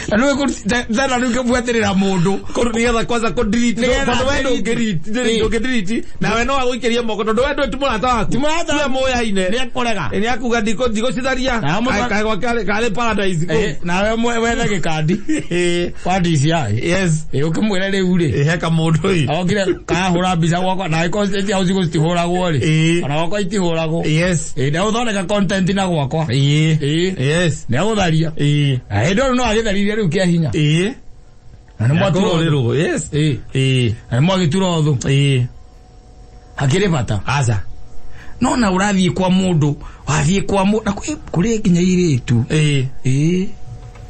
na nĩ tena rĩu kĩbuatĩrĩra mũndũ. Nĩgetha kwanza kũ delete. Nĩgetha Tondũ we delete. ndũngĩ delete nawe no agũikĩrie moko tondũ we ndũĩ ti mũrata waku. Ti mũrata. Tiwe mũyaine. Nĩ ekũrega. Nĩ akuga ndigũcitharia. Na mũndũ- Kaĩ gwake karĩ paradise kũu. Nawe wethe gĩkandi wa DCI. Ĩ, ũkĩmwĩre rĩu rĩ Ĩ, heka mũndũ ĩ. Okire kahũra mbica gwakwa na ĩkorwo state house gũcitihũragwo rĩ. Ona gwakwa itihũragwo. Ĩ, nĩegũthondeka content na gwakwa. Ĩ. Nĩegũtharia. Na hĩndĩ ĩyo no agĩtharirie rĩu kĩa hinya. Na nĩ mwatura ũthũ. Nĩakũhũrĩrwo, yes. Ĩ. Na nĩ mwagĩtura ũthũ. Hakĩrĩ bata. Aca. No na ũrathiĩ kwa mũndũ, wathiĩ kwa mũndũ na kũrĩ nginya irĩtu. Ĩ,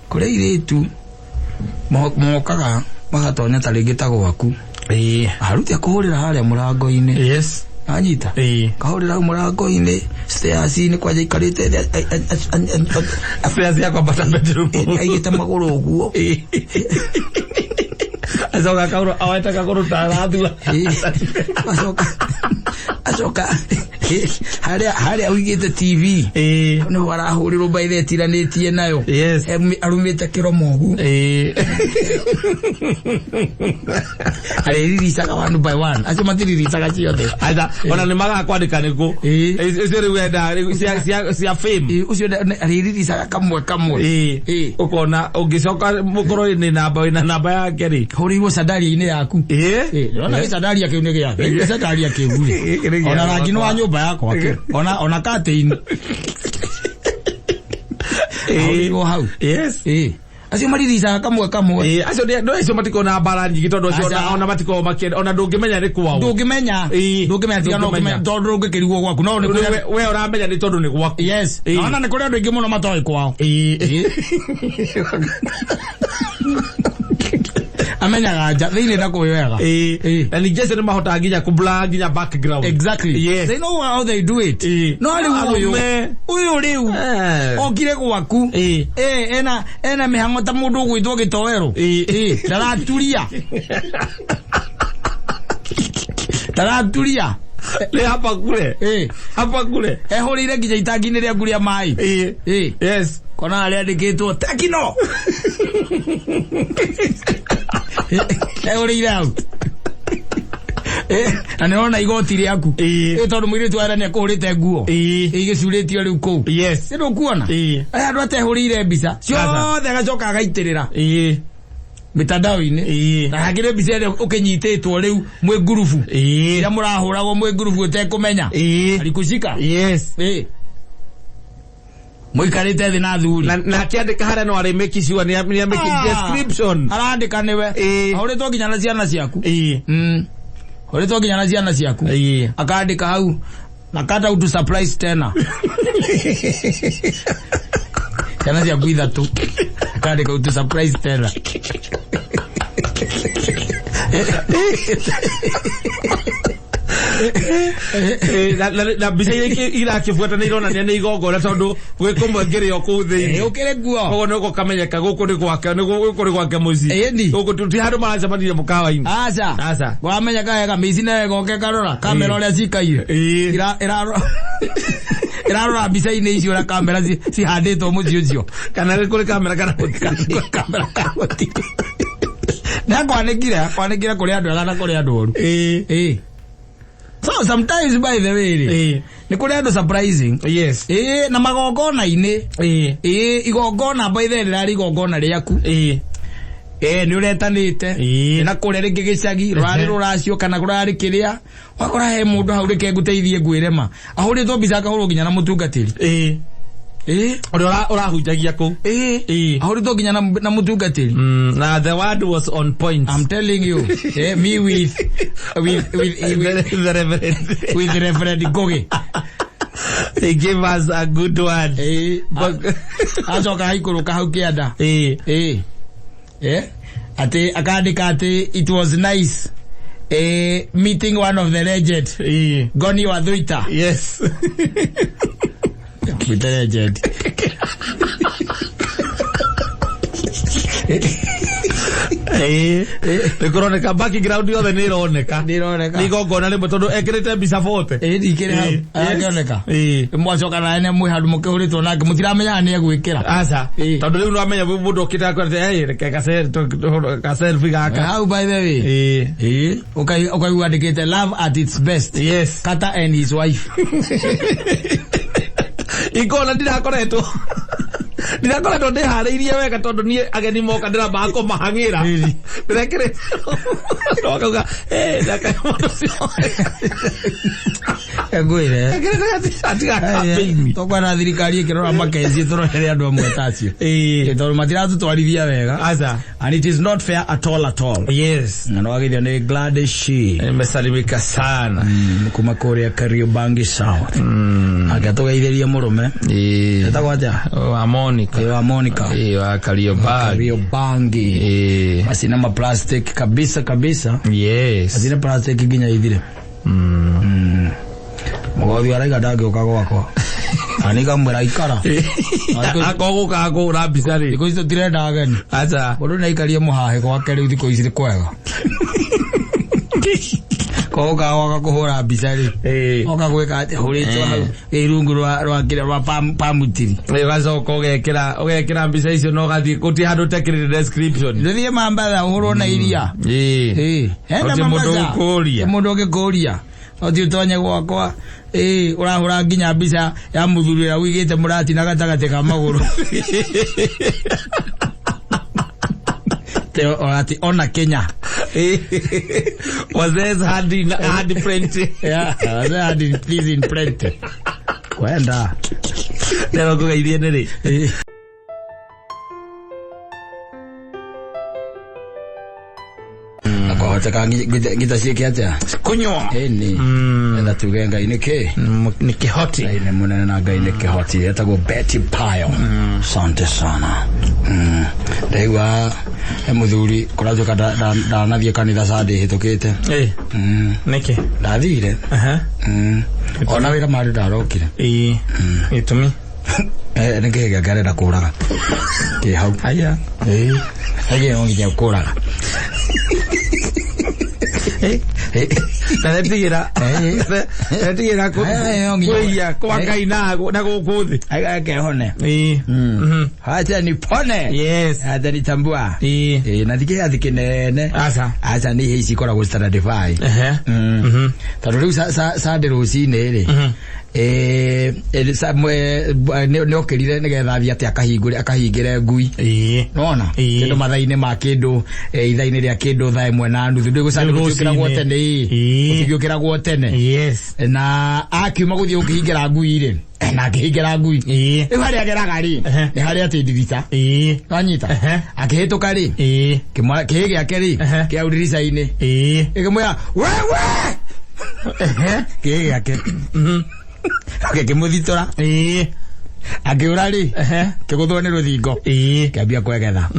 kũrĩ irĩtu mokaga magatonya ta rĩngĩ ta gwaku. Aruti akũhũrĩra harĩa mũrango-inĩ. Anyita. Kahũrĩra hau mũrango-inĩ, stairs-inĩ kwanja aikarĩte thĩ, Stairs ya kwambata bedroom. Aigĩte magũrũ ũguo. Acoka kaũrũ awete kagũrũ ta arathua. Ĩ, acoka harĩa ũigĩte TV. Nĩho arahũrĩrwo mbaithe etiranĩtie nayo. Arumĩte kĩromo ũguo. Arĩriricaga one by one. Acio matiriricaga ciothe. Aca, ona nĩ magakwandĩka nĩkũ. Icio rĩu wenda rĩu cia fame. Ĩ, ũcio arĩriricaga kamwe kamwe. Ĩ. Ũkona ũngĩcoka mũkorwo nĩ namba wĩna namba yake rĩ. Hũrĩirwo sandaria-inĩ yaku. Ĩ, ndĩrona gĩcandaria kĩu nĩ gĩake. Gĩcandaria kĩu rĩ. Gĩkĩ nĩ gĩa Ona rangi nĩ wa nyũmba yakwa kĩ. Ona curtain. Hũrĩirwo hau. Ĩ. Acio mariricaga kamwe kamwe. Ĩ, acio nĩ acio matikoragwo na mbara nyingĩ tondũ acio Aca. ona matikoragwo makĩenda ona ndũngĩmenya nĩ kwao. Ndũngĩmenya. Ndũngĩmenya tiga no Ndũngĩmenya. ũkĩmenya tondũ ndũngĩkĩrigwo gwaku. No nĩ kũrĩ We ũramenya nĩ tondũ nĩ gwaku. Yes. Ona nĩ kũrĩ andũ aingĩ mũno matoĩ kwao. Amenyaga nja thĩinĩ ndakũĩ wega. Na ningĩ acio nĩ mahotaga nginya kũ-blur nginya background. Exactly. They know how they do it. No rĩu ũyũ Arũme. ũyũ rĩu okire gwaku. Ena mĩhang'o ta mũndũ ũgwĩtwo gĩtoero. Ndaraturia. Ndaraturia. Nĩ hapa kule. Hapa kule. Ehũrĩire nginya itangi-inĩ rĩaku rĩa maĩ. Kona harĩa andĩkĩtwo Tekino. Ehũrĩire hau. Na nĩ ũrona igoti rĩaku. Tondũ mũirĩtu wa nĩ akũhũrĩte nguo. Gĩcurĩtio rĩu kũu. Nĩ ndũkuona? Aya andũ atehũrĩire mbica ciothe agacoka agaitĩrĩra mitandao-inĩ. Na hakĩrĩ mbica ĩrĩa ũkĩnyitĩtwo rĩu mwĩ ngurubu. Ĩrĩa mũrahũragwo mwĩ ngurubu ũtekũmenya. Alikushika. Mũikarĩte thĩ na athuri. Na akĩandĩka harĩa no arĩ make sure nĩ make description. Arandĩka nĩwe. Ahũrĩtwo nginya na ciana ciaku. Ahũrĩtwo nginya na ciana ciaku. Akandĩka hau na kata utu surprise tena. Ciana ciaku ithatũ. Akandĩka utu surprise tena. Na mbica iria irakĩbuata nĩ ironania nĩ igongona tondũ gwĩ kũmwe ngĩrĩ o kũu thĩinĩ. Ũkĩrĩ kuo. Koguo nĩ gũkamenyeka gũkũ nĩ gwake, nĩ gũkũ nĩ gwake mũciĩ. Ĩni. Gũkũ ti handũ maracemanirie mũkawa-inĩ. Aca. Aca. Wamenya wega mĩici nayo ĩgoka ĩkarora kamera ũrĩa cikaire. Ĩrarora mbica-inĩ icio ũrĩa kamera cihandĩtwo mũciĩ ũcio. Kana nĩ kũrĩ kamera kana gũtirĩ. Kamera kana gũtirĩ. Nĩ akwanĩkire kũrĩ andũ ega na kũrĩ andũ oru. So sometimes, by the way rĩ, nĩ kũrĩ andũ surprising. Ĩĩ, na magongona-inĩ. Ĩĩ, igongona, by the way, rĩrarĩ igongona rĩaku. Ĩĩ, nĩ ũretanĩte. Na kũrĩa rĩngĩ gĩcagi rũrarĩ rũracio kana rũrarĩ kĩrĩa, wakora he mũndũ hau, reke ngũteithie ngwĩre ma, ahũrĩtwo mbica, akahũrwo nginya na mũtungatĩri. Ĩĩ. Ũrĩa ũrahunjagia kũu. Ĩĩ. Ahũrĩtwo nginya na mũtungatĩri. Na the word was on point. I'm telling you, me with The reverend. With Reverend Ngugi. He gave us a good word. Ĩĩ, acoka aikũrũka hau kĩanda. Ĩĩ, atĩ akandĩka atĩ it was nice meeting one of the legend, Ngoni wa Thuita. With the legend. Ĩĩ, nĩ kũroneka background yothe nĩ ĩroneka. Nĩ ĩroneka. Nĩ igongona rĩmwe tondũ ekĩrĩte mbica 40. Ĩĩ, ndikĩrĩ hau. Arakĩoneka. Mwacoka nawe nĩ mwĩ handũ mũkĩhũrĩtwo nake, mũtiramenyaga nĩ egwĩkĩra. Aca. Tondũ rĩu nĩwamenya mũndũ okĩte akwĩra, "Hey, reke ka selfie gaka." Hau, by the way. Ĩĩ, ũkaigua andĩkĩte "Love at its best." Carter and his wife. Ikona ndirakoretwo ndĩharĩirie wega tondũ niĩ ageni moka ndĩrambaga kũmahang'ĩra, ndĩrekĩrĩte wakauga, "Eh, ndaka mũndũ ũcio." Ngwĩre. Ekĩrĩte atiga campaign. Tũkwenda thirikari ĩkĩrora Makenzi tũrorere andũ amwe ta acio. Tondũ matiratũtwarithia wega. Aca. And it is not fair at all, at all. Na nĩwagithio nĩ Gladys Shi. Nimesalimika sana. Kuma kũrĩa Kariobangi South. Akĩatũgeithĩria mũrũme. Etagwo atĩa? Wa Monica. Ĩ, wa Monica. Ĩĩ, wa Kariobangi. Kariobangi. Macina ma plastic kabisa kabisa. Macina plastic nginya ithire. Mũgothi araiga ndangĩũka gwakwa. Na nĩngamwĩra ikara. Akorwo gũkaga kũhũra mbica rĩ. Thikũ ici tũtirenda ageni. Aca. Mũndũ nĩ aikarie mũhahe gwake rĩu, thikũ ici nĩ kwega. Koguo woka kũhũra mbica rĩ, oka gwĩka atĩ hũrĩtwo hau ĩ rungu rwa kĩrĩa rwa palm tree. Ũgacoka ũgekĩra mbica icio na ũgathiĩ gũtirĩ handũ ũtekĩrĩte description. Ndũthiĩ Mambatha ũhũrwo na iria. Ĩĩ. Enda Gũtirĩ mũndũ Mambatha. ũgũkũria. Gũtirĩ mũndũ ũngĩkũria. Ũthiĩ ũtonye gwakwa, ĩĩ, ũrahũra nginya mbica ya mũthuri ũrĩa ũigĩte mũrati na gatagatĩ ka magũrũ. Te ati ona Kenya. Wazee hadi hadi print. Yeah, wazee hadi please in print. Kwenda. Lero ngũgeithie nĩ rĩ? Ĩĩ. Kwahoteka ngita ciĩke atĩa? Kunywa. Ĩni. Enda tuge Ngai nĩ kĩ? Nĩ kĩhoti. Ngai nĩ mũnene na Ngai nĩ kĩhoti. Etagwo Betty Payo. Asante sana. Ndaigua he mũthuri kũratuĩka ndanathiĩ kanitha Sunday hĩtũkĩte. Nĩkĩ? Ndathire. Ona wĩra marĩ ndarokire. Ĩĩ, gĩtũmi? Nĩ kĩĩ gĩake arenda kũraga kĩ hau? Aya. Ĩĩ, ĩĩ, no nginya kũraga. Na ndetigĩra ndetigĩra No nginya- kwĩia kwa Ngai na gũkũ thĩ. Akehone. Acha nipone. Acha nitambua. Ĩĩ, na thikĩ athi kĩnene. Aca. Aca, nĩ ihe ici ikoragwo standard five. Ehe. Tondũ rĩu Sunday rũcinĩ rĩ, nĩ okĩrire nĩgetha athiĩ atĩ akahingũre akahingĩre ngui. Nona kĩndũ mathaa-inĩ ma kĩndũ ithaa-inĩ rĩa kĩndũ 1:30 ndĩ gũcani Rĩu gũtiũkĩragwo rũcinĩ. tene. Ĩĩ, gũtingĩũkĩragwo tene. Na akiuma gũthiĩ gũkĩhingĩra ngui rĩ, na akĩhingĩra ngui, rĩu harĩa ageraga rĩ, nĩ harĩa atĩ ndirica. Wanyita? Akĩhĩtũka rĩ, kĩhĩ gĩake rĩ, kĩ hau ndirica-inĩ, ĩkĩmwĩra, "Wewe!" Kĩhĩ gĩake gĩkĩmũthitũra, akĩũra rĩ, kĩgũthwo nĩ rũthingo, kĩambia kwegetha.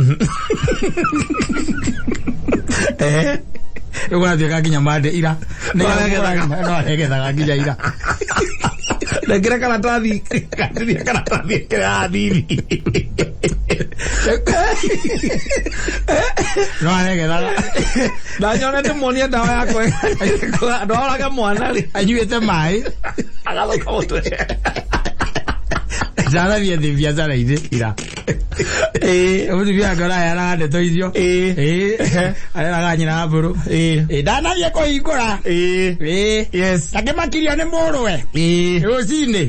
Rĩu kũratuĩka nginya mande ira No aregethaga. No aregethaga nginya ira. Ndekĩra karatathi, karatathi, karatathi kĩrĩa thithi. No aregethaga. Ndanyona ndĩmuonie ndawa yakwa ndwarage mwana rĩ. Anyuĩte maĩ. Agathoka mũtwe. Ndarathiĩ thĩ biacara-inĩ ira. Mũtumia wake ũraheanaga ndeto icio. Areraga nyina wa mbũrũ. Ndanathiĩ kũhingũra. Akĩmakirio nĩ mũrũwe. Rũcinĩ.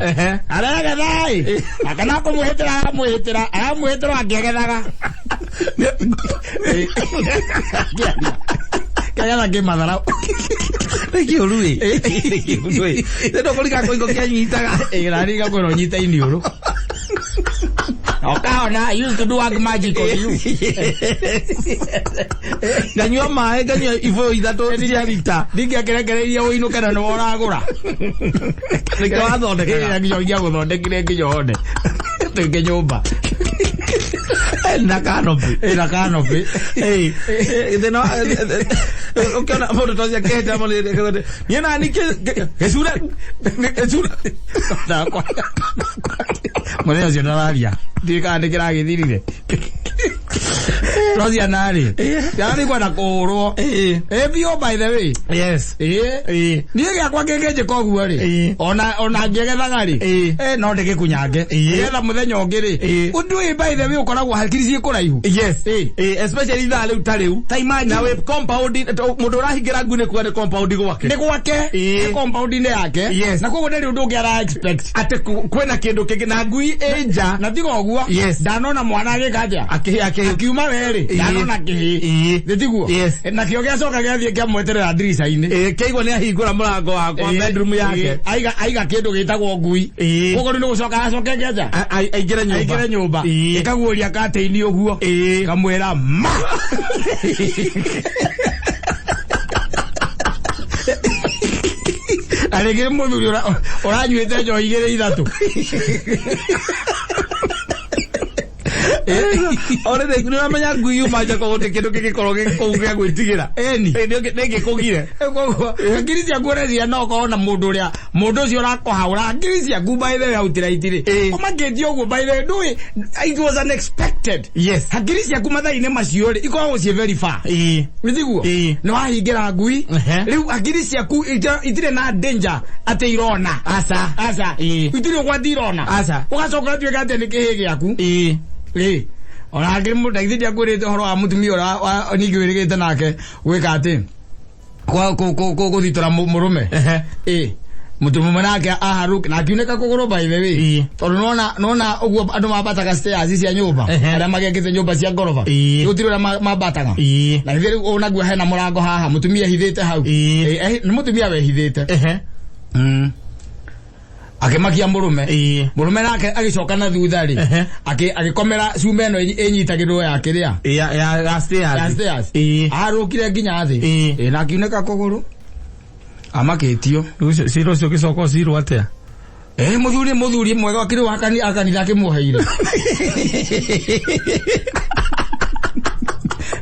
Aregetha-ĩ. Akana kũmwĩhĩtĩra aramwĩhĩtĩra aramwĩhĩtĩra akĩgethaga. Kĩagetha kĩmatharau. Nĩ kĩũru ĩ. Nĩ kĩũru ĩ. Nĩ ndũkũringa kũingo kĩanyitaga. Ĩ nani ngakwĩra ũnyite iniũrũ. Ũkahona I used to do work magic on you. Nganyua maĩ nganyua ibũyũ ithatũ cia rita. Ndingĩakĩrekereirie ũinũke na nĩwe ũragũra. Nĩkĩo wathondekaga. Ĩ, nginya ingĩagũthondekire nginya one. Tuĩke nyũmba. Na canopy. Ĩ, na canopy. Thĩna ũkĩona mũndũ ta ũcio akĩhĩta mũno niĩ nani gĩcura gĩcura. Mũthenya ũcio ndararia. Ndiũĩ kana nĩ kĩragĩthirire. No ciana rĩ, ciana nĩ ikwenda kũhũrwo. Ĩ biũ by the way. Yes. Ĩ. Niĩ gĩakwa kĩngĩnjĩka ũguo rĩ, ona ngĩgethaga rĩ, no ndĩgĩkunyange. Nĩgetha mũthenya ũngĩ rĩ, ũndũ ũyũ by the way ũkoragwo hakiri ciĩ kũraihu. Yes. Especially ithaa rĩu ta rĩu. Ta imagine. Na wĩ compound mũndũ ũrahingĩra ngui nĩ kuga nĩ compound gwake. Nĩ gwake. Nĩ compound-inĩ yake. Yes. Na koguo ndarĩ ũndũ ũngĩ ara expect. Atĩ kwĩna kĩndũ kĩngĩ na ngui ĩ nja. Na tiga ũguo. Yes. Ndanona mwana agĩka atĩa? Akĩhĩ akĩhĩ. Akiuma werĩ. Ndanona kĩhĩ. Nĩ tiguo? Yes. Nakĩo gĩacoka gĩathiĩ kĩamweterera ndirica-inĩ. Kĩaigua nĩ ahingũra mũrango wakwa bedroom yake. Aiga kĩndũ gĩtagwo ngui. Koguo rĩu nĩ gũcoka acoke ngeja. Aingĩre nyũmba. Aingĩre nyũmba. Ĩkaguũria katĩini ũguo. Kamwĩra ma. Na rĩngĩ mũthuri ũranyuĩte njohi igĩrĩ ithatũ. Ore nĩ ũramenya ngui yuma nja koguo gũtirĩ kĩndũ kĩngĩkorwo gĩ kũu gĩa gwĩtigĩra. Ĩni. Nĩ ĩngĩkũgire. Koguo hakiri ciaku ũreciria no ũkorwo na mũndũ ũrĩa mũndũ ũcio ũrakũhaũra hakiri ciaku by the way outright rĩ. Ũmakĩtie ũguo by the way ndũĩ it was unexpected. Yes. Hakiri ciaku mathaa-inĩ macio rĩ ikoragwo ciĩ very far. Nĩ tiguo? Nĩ wahingĩra ngui. Rĩu hakiri ciaku itirĩ na danger atĩ irona. Aca. Aca. Itirĩ ũgwati irona. Aca. Ũgacoka ũtuĩke atĩ nĩ kĩhĩ gĩaku. Ona angĩ mũndũ ndagithĩ ndiakwĩrĩte ũhoro wa mũtumia ũrĩa ningĩ wĩrĩgĩte nake gwĩka atĩ gũthitũra mũrũme. Mũtumia nake aharũke na akiunĩka kũgũrũ by the way. Tondũ nona ũguo andũ mambataga stairs cia nyũmba. Arĩa magĩakĩte nyũmba cia ngoroba. Gũtirĩ ũrĩa mambataga. Na githĩ rĩu onaguo hena mũrango haha mũtumia ehithĩte hau. Nĩ mũtumia wehithĩte. Akĩmakia mũrũme. Mũrũme nake agĩcoka na thutha rĩ. Agĩkomera cuma ĩno ĩnyitagĩrĩrwo ya kĩrĩa. Ya stairs. Ya stairs. Arũkire nginya thĩ. Na akiunĩka kũgũrũ. Amakĩtio. Cira ũcio ũgĩcoka ũcirwo atĩa? Mũthuri mwega akĩrĩ wa kanitha akĩmuoheire.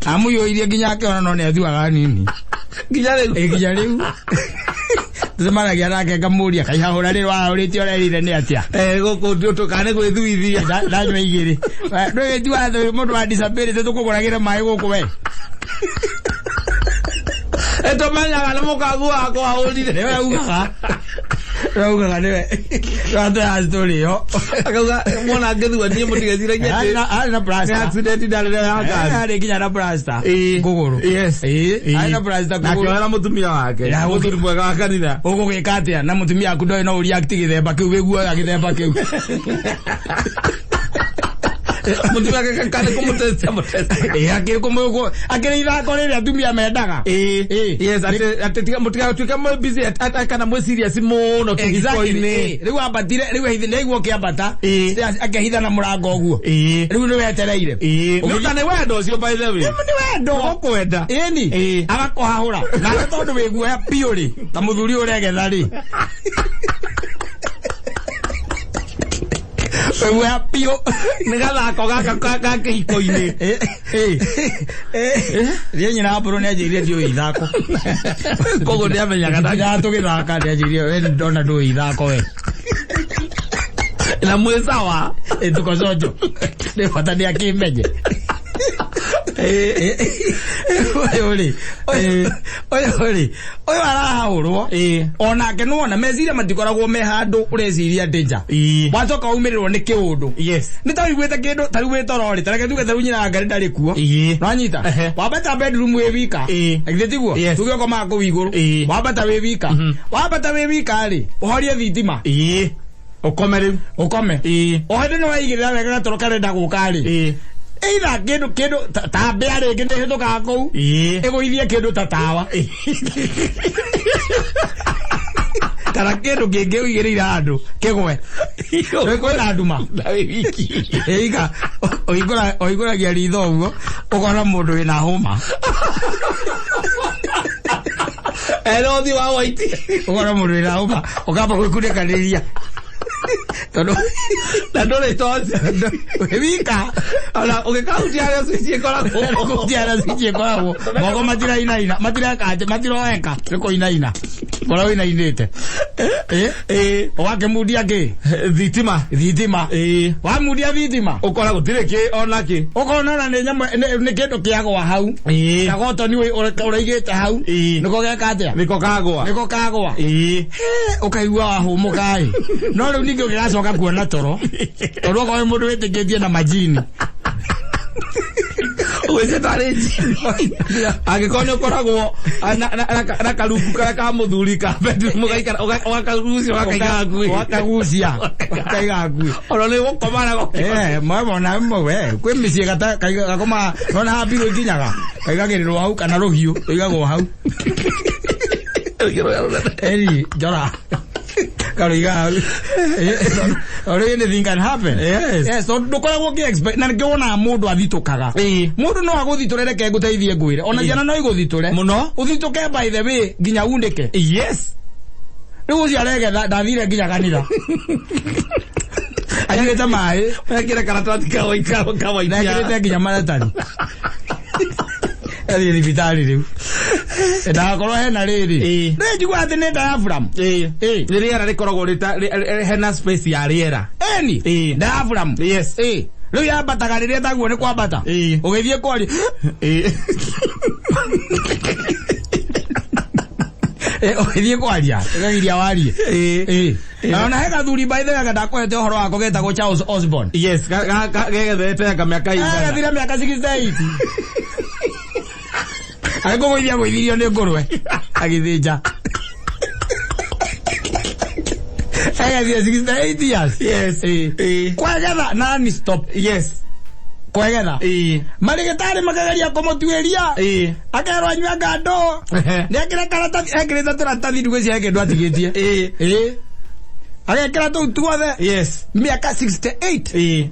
Amũiyũirie nginya akĩona no nĩ athuaga nini. Nginya rĩu. Nginya rĩu. Tũcemanagia nake ngamũria kaihahũra rĩrĩ wahũrĩte ũrerire nĩ atĩa? Gũkũ ndũkane gwĩthuithia. Ndanyua igĩrĩ. Ndũgĩtua mũndũ wa disability tũkũgũragĩre maĩ gũkũ we. Tũmenyaga nĩ mũkagu wakwa ahũrire. Nĩwe ugaga. Nĩwe ugaga nĩwe. Nĩwe story ĩyo. Akauga mwana angĩthua niĩ mũtigeciragie atĩ Arĩ na plaster. Nĩ accident ndarĩ na ya ngari. Arĩ nginya na plaster. Kũgũrũ. Yes. Arĩ na plaster Na kũgũrũ. akĩohera mũtumia wake. Mũthuri mwega wa kanitha. Ũgũgĩka atĩa na mũtumia waku ndoĩ no ũreact gĩthemba kĩu wĩguoya gĩthemba kĩu. Mũtumia wake kana kũmũtestia mũtestia. Akĩrĩ ithako rĩrĩa atumia mendaga. Yes, atĩ mũtigatuĩke mwĩ busy kana mwĩ serious mũno kĩhiko-inĩ. Rĩu ambatire, rĩu nĩ aigua ũkĩambata, akehitha na mũrango ũguo. Rĩu nĩ wetereire. Nĩ nĩ wendo ũcio by the way. Nĩ wendo. Ũkwenda. Ĩni. Agakũhahũra. Nawe tondũ wĩ guoya biũ rĩ, ta mũthuri ũregetha rĩ. Wĩ biũ. Nĩ gathako gaka ga kĩhiko-inĩ. Niĩ nyina wa mbũrũ nĩ anjĩrire ndiũĩ ithako. Koguo nĩ amenyaga na tũgĩthaka nĩ anjĩrire we ndona ndũĩ ithako we. Na mwĩ sawa. Tuko sojo. Nĩ bata nĩ akĩmenye. Ũyũ rĩ, Ũyũ rĩ, ũyũ arahaũrwo onake nĩwona meciria matikoragwo me handũ ũreciria danger. Wacoka waumĩrĩrwo nĩ kĩũndũ. Yes. Nĩ ta wĩiguĩte kĩndũ ta rĩu wĩ toro rĩ, ta reke tuge ta rĩu nyina Ngarĩ ndarĩ kuo. Nĩwanyita? Wambata bedroom wĩ wika. Githĩ tiguo? Tuge ũkomaga kũu igũrũ. Wambata wĩ wika. Wambata wĩ wika rĩ, ũhorie thitima. Ũkome rĩu. Ũkome. O hĩndĩ nĩwaigĩrĩra wega gatoro karenda gũka rĩ. Either kĩndũ kĩndũ ta mbĩa rĩngĩ nĩ ĩhĩtũkaga kũu. Ĩgũithie kĩndũ ta tawa. Kana kĩndũ kĩngĩ ũigĩrĩire handũ kĩgwe. Kwĩna nduma. Ĩiga ũhingũragia ritho ũguo ũkona mũndũ wĩna hũma. Ena ũthiũ wa white. Ũkona mũndũ wĩna hũma ũkamba gwĩkunĩkanĩria. Tondũ na ndũrĩ toci. Wĩ wika. Ona ũgĩkahutia harĩa switch ĩkoragwo. Ũgĩkahutia harĩa switch ĩkoragwo. Moko matirainaina, matireka atĩ, matiroeka, nĩ kũinaina. Kũrĩa ũinainĩte. Ũgakĩmundia kĩ? Thitima. Thitima. Wamundia thitima? Ũkora gũtirĩ kĩ ona kĩ. Ũkona ona nĩ nyamũ, nĩ kĩndũ kĩagwa hau. Kagotoni ũraigĩte hau. Nĩko geka atĩa? Nĩko kagwa. Nĩko kagwa. Ũkaigua wahũmũka ĩ. No rĩu ningĩ ũngĩgacoka kuona toro. Tondũ okorwo wĩ mũndũ wĩtĩkĩtie na majini. Ũgĩcie tarĩ njini. Angĩkorwo nĩ ũkoragwo na karungu karĩa ka mũthuri ka bedroom ũgaikara ũgakagucia ũgakaiga hakuhĩ. Ũgakagucia ũkaiga hakuhĩ. Ona nĩ gũkoma na gũkoma. Mona we kwĩ mĩciĩ gakoma nona haha mbirũ ikinyaga kaigagĩrĩrwo hau kana rũhiũ rũigagwo hau. Eri njora. Karuiga hau. Already anything can happen. Yes. Yes, so ndũkoragwo ũkĩ expect na nĩkĩo wonaga mũndũ athitũkaga. Mũndũ no agũthitũre reke ngũteithie ngwĩre. Ona ciana no igũthitũre. Mũno. Ũthitũke by the way nginya undĩke. Yes. Rĩu ũcio aregetha ndathire nginya kanitha. Anyuĩte maĩ. Ekĩre karatathi ka white ka white. Nekĩrĩte nginya maratathi. Athiĩ thibitarĩ rĩu. Ndagakorwo hena rĩrĩ. Rĩu njigua atĩ nĩ diaphragm. Nĩ rĩera rĩkoragwo hena space ya rĩera. Eni. Diaphragm. Yes. Rĩu yambataga rĩrĩa taguo nĩ kwambata. Ũgĩthiĩ kwaria. Ũgĩthiĩ kwaria. Ũkagiria warie. Na he gathuri by the way ndakũhete ũhoro wako getagwo Charles Osborne. Yes, gegethete anga mĩaka igana. Agethire mĩaka 68. Agĩkũgũithia gũithirio nĩ ngũrwe. Agĩthĩnja. Agethire 68 years. Yes. Kwegetha non stop. Yes. Kwegetha. Marĩgĩtarĩ makageria kũmũtuĩria. Akerwo anyue ngando. Nĩekĩre karatathi, ekĩrĩte tũratathi ndugũ cia kĩndũ atigĩtie. Agekĩra tũu tuothe. Yes. Mĩaka 68.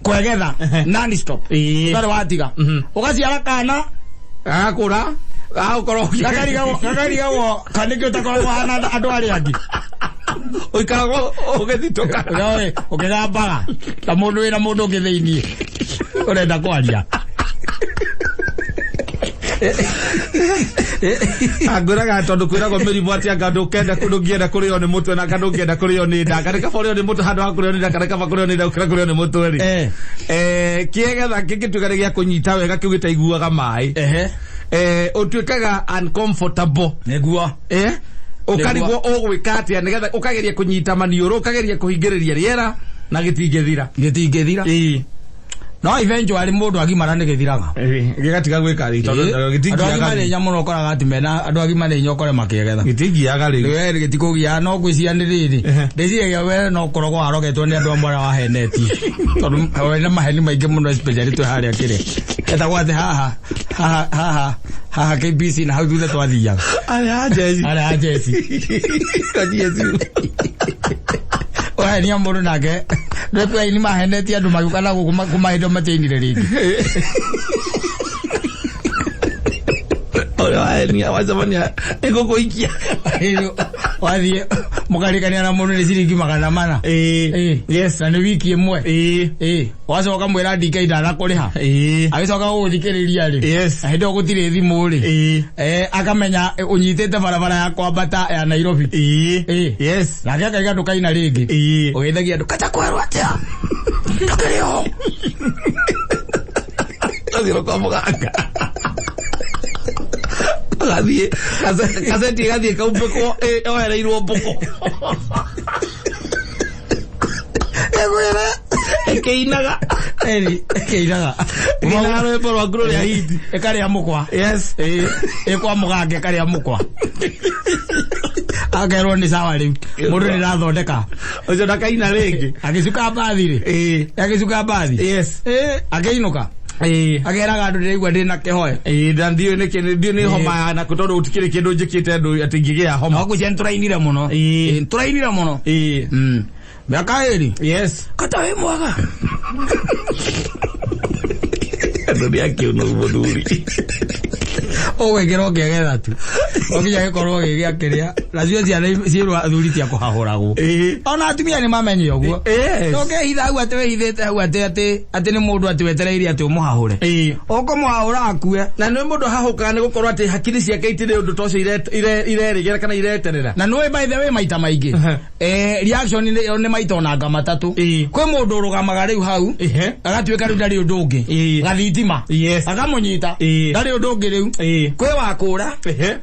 Kwegetha non stop. Ũtarĩ watiga. Ũgaciara kana. Gagakũra. Gagũkorwo Gakarigagwo kana nĩkĩo ũtakoragwo hana andũ arĩa angĩ. Ũikaragwo ũgĩthitũka. Ũkĩgambaga ta mũndũ wĩna mũndũ ũngĩ thĩiniĩ ũrenda kwaria. Angwĩraga tondũ kwĩragwo mĩrimũ atĩ anga ndũngĩenda kũrĩo nĩ mũtwe na anga ndũngĩenda kũrĩo nĩ nda. Kana kaba ũrĩo nĩ mũtwe handũ ha kũrĩo nĩ nda kana kaba kũrĩo nĩ nda gũkĩra kũrĩo nĩ mũtwe rĩ. Kĩegetha kĩngĩtuĩka nĩ gĩa kũnyita wega kĩu gĩtaiguaga maĩ. Ũtuĩkaga uncomfortable. Nĩguo. Ũkarigwo ũgwĩka atĩa nĩgetha ũkageria kũnyita maniũrũ, ũkageria kũhingĩrĩria rĩera na gĩtingĩthira. Gĩtingĩthira. No eventually mũndũ agimara nĩ gĩthiraga. Gĩgatiga gwĩka rĩ, tondũ Andũ agima nĩ hinya mũno ũkoraga atĩ mena andũ agima nĩ hinya ũkore makĩegetha. Gĩtingiaga rĩu. Rĩu gĩtikũgia no ngwĩciria nĩ rĩrĩ. Ndĩciragia we no ũkoragwo warogetwo nĩ andũ amwe arĩa wahenetie. Tondũ wĩna maheni maingĩ mũno especially twĩ harĩa kĩrĩa. Etagwo atĩ haha haha haha haha KBC na hau thutha twathiaga. Arĩa a Jesi. Arĩa a Jesi. Kwa Jesi. Wahenia mũndũ nake. Nĩ aini mahenetie andũ magĩũka na gũkũ kũmahĩndĩ matiainire rĩngĩ. Ũrĩa wahenia wacemania nĩ gũkũikia. Wathiĩ mũkarĩkania na mũndũ nĩ ciringi 400. Yes. Na nĩ wiki ĩmwe. Wacoka mwĩra DK ndanakũrĩha. Agĩcoka gũgũthikĩrĩria rĩ. Yes. Na hĩndĩ ĩyo gũtirĩ thimũ rĩ. Akamenya ũnyitĩte barabara ya kwambata ya Nairobi. Yes. Nake akaiga ndũkaina rĩngĩ. Ũgeithagia andũ kata kwerwo atĩa? Ndũkĩrĩ ho. Ũthiĩ kwa mũganga. Agathiĩ kaseti ĩgathiĩ kaumbĩkwo yohereirwo mbũkũ. Ĩgwĩre. Ĩkĩinaga. Eri, ĩkĩinaga. Ĩkĩinaga rwĩmbo rwaku rũrĩa hiti. Ĩkarĩa mũkwa. Yes. Ĩkwa mũgange ĩkarĩa mũkwa. Akerwo nĩ sawa rĩu. Mũndũ nĩ rathondeka. Ũcio ndakaina rĩngĩ. Agĩcuka mbathi rĩ. Agĩcuka mbathi. Yes. Akĩinũka. Akeraga andũ ndĩraigua ndĩna kĩhoe. Ĩĩ na ndiũĩ nĩkĩ ndiũĩ nĩ homa ya nakũ tondũ gũtikĩrĩ kĩndũ njĩkĩte ndũ atĩ ingĩgĩa homa. No ngwĩciria nĩtũrainire mũno. Nĩtũrainire mũno. Mĩaka ĩrĩ. Yes. Kata wĩ mwega. Andũ nĩ akĩũnũ mũthuri. Ũgwĩkĩra ũkĩgetha tu. Ũkinya gĩkorwo gĩ gĩa kĩrĩa. Nacio ciana ciĩrwo athuri ti a kũhahũragwo. Ona atumia nĩ mamenye ũguo. Ndũkehitha hau atĩ wĩhithĩte hau atĩ atĩ atĩ nĩ mũndũ atĩ wetereire atĩ ũmũhahũre. Ũkũmũhahũra akue. Na nĩ mũndũ ahahũkaga nĩ gũkorwo atĩ hakiri ciake itirĩ ũndũ ta ũcio irerĩgĩra kana ireterera. Na nĩũĩ by the way maita maingĩ. Reaction nĩ maita onanga matatũ. Kwĩ mũndũ ũrũgamaga rĩu hau agatuĩka rĩu ndarĩ ũndũ ũngĩ. Gathitima. Akamũnyita. Ndarĩ ũndũ ũngĩ rĩu. Kwĩ wa kũra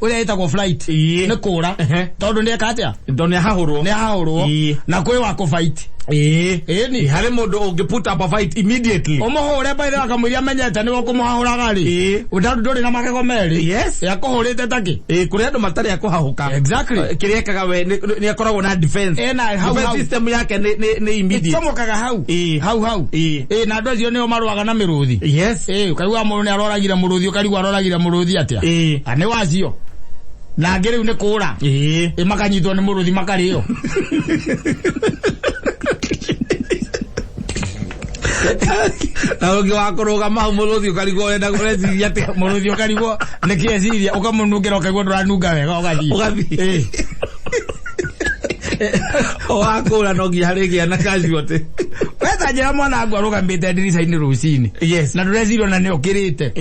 ũrĩa ĩtagwo flight. Nĩ kũra. Tondũ nĩ eka atĩa? Tondũ nĩ ahahũrwo. Nĩ ahahũrwo. Na kwĩ wa kũfight. Ĩni. Harĩ mũndũ ũngĩ put up a fight immediately. Ũmũhũre by the way akamũiria amenyete nĩwe ũkũmũhahũraga rĩ. Ndũrĩ na magego merĩ. Yes. Akũhũrĩte takĩ. Kũrĩ andũ matarĩ a kũhahũka. Exactly. Kĩrĩa ekaga we nĩ akoragwo na defense. Ena hau Defense hau. system yake nĩ immediate. Ĩcomokaga hau. Hau hau. Na andũ acio nĩo marũaga na mĩrũthi. Yes. Ũkaigua mũndũ nĩ aroragire mũrũthi, ũkarigwo aroragire mũrũthi atĩa. Nĩ wacio. Na angĩ rĩu nĩ kũra. Makanyitwo nĩ mũrũthi makarĩo. Na ũngĩ wa kũrũgama hau mũrũthi ũkarigwo ũrenda kũreciria atĩa. Mũrũthi ũkarigwo nĩkĩ eciria, ũkamũnungĩra ũkaigua ndũranunga wega ũgathiĩ. Ũgathiĩ. Wakũra no nginya harĩgĩa na casualty. Weta njĩra mwana wangu arũgamĩte ndirica-inĩ rũcinĩ. Yes. Na ndũreciria ona nĩ okĩrĩte.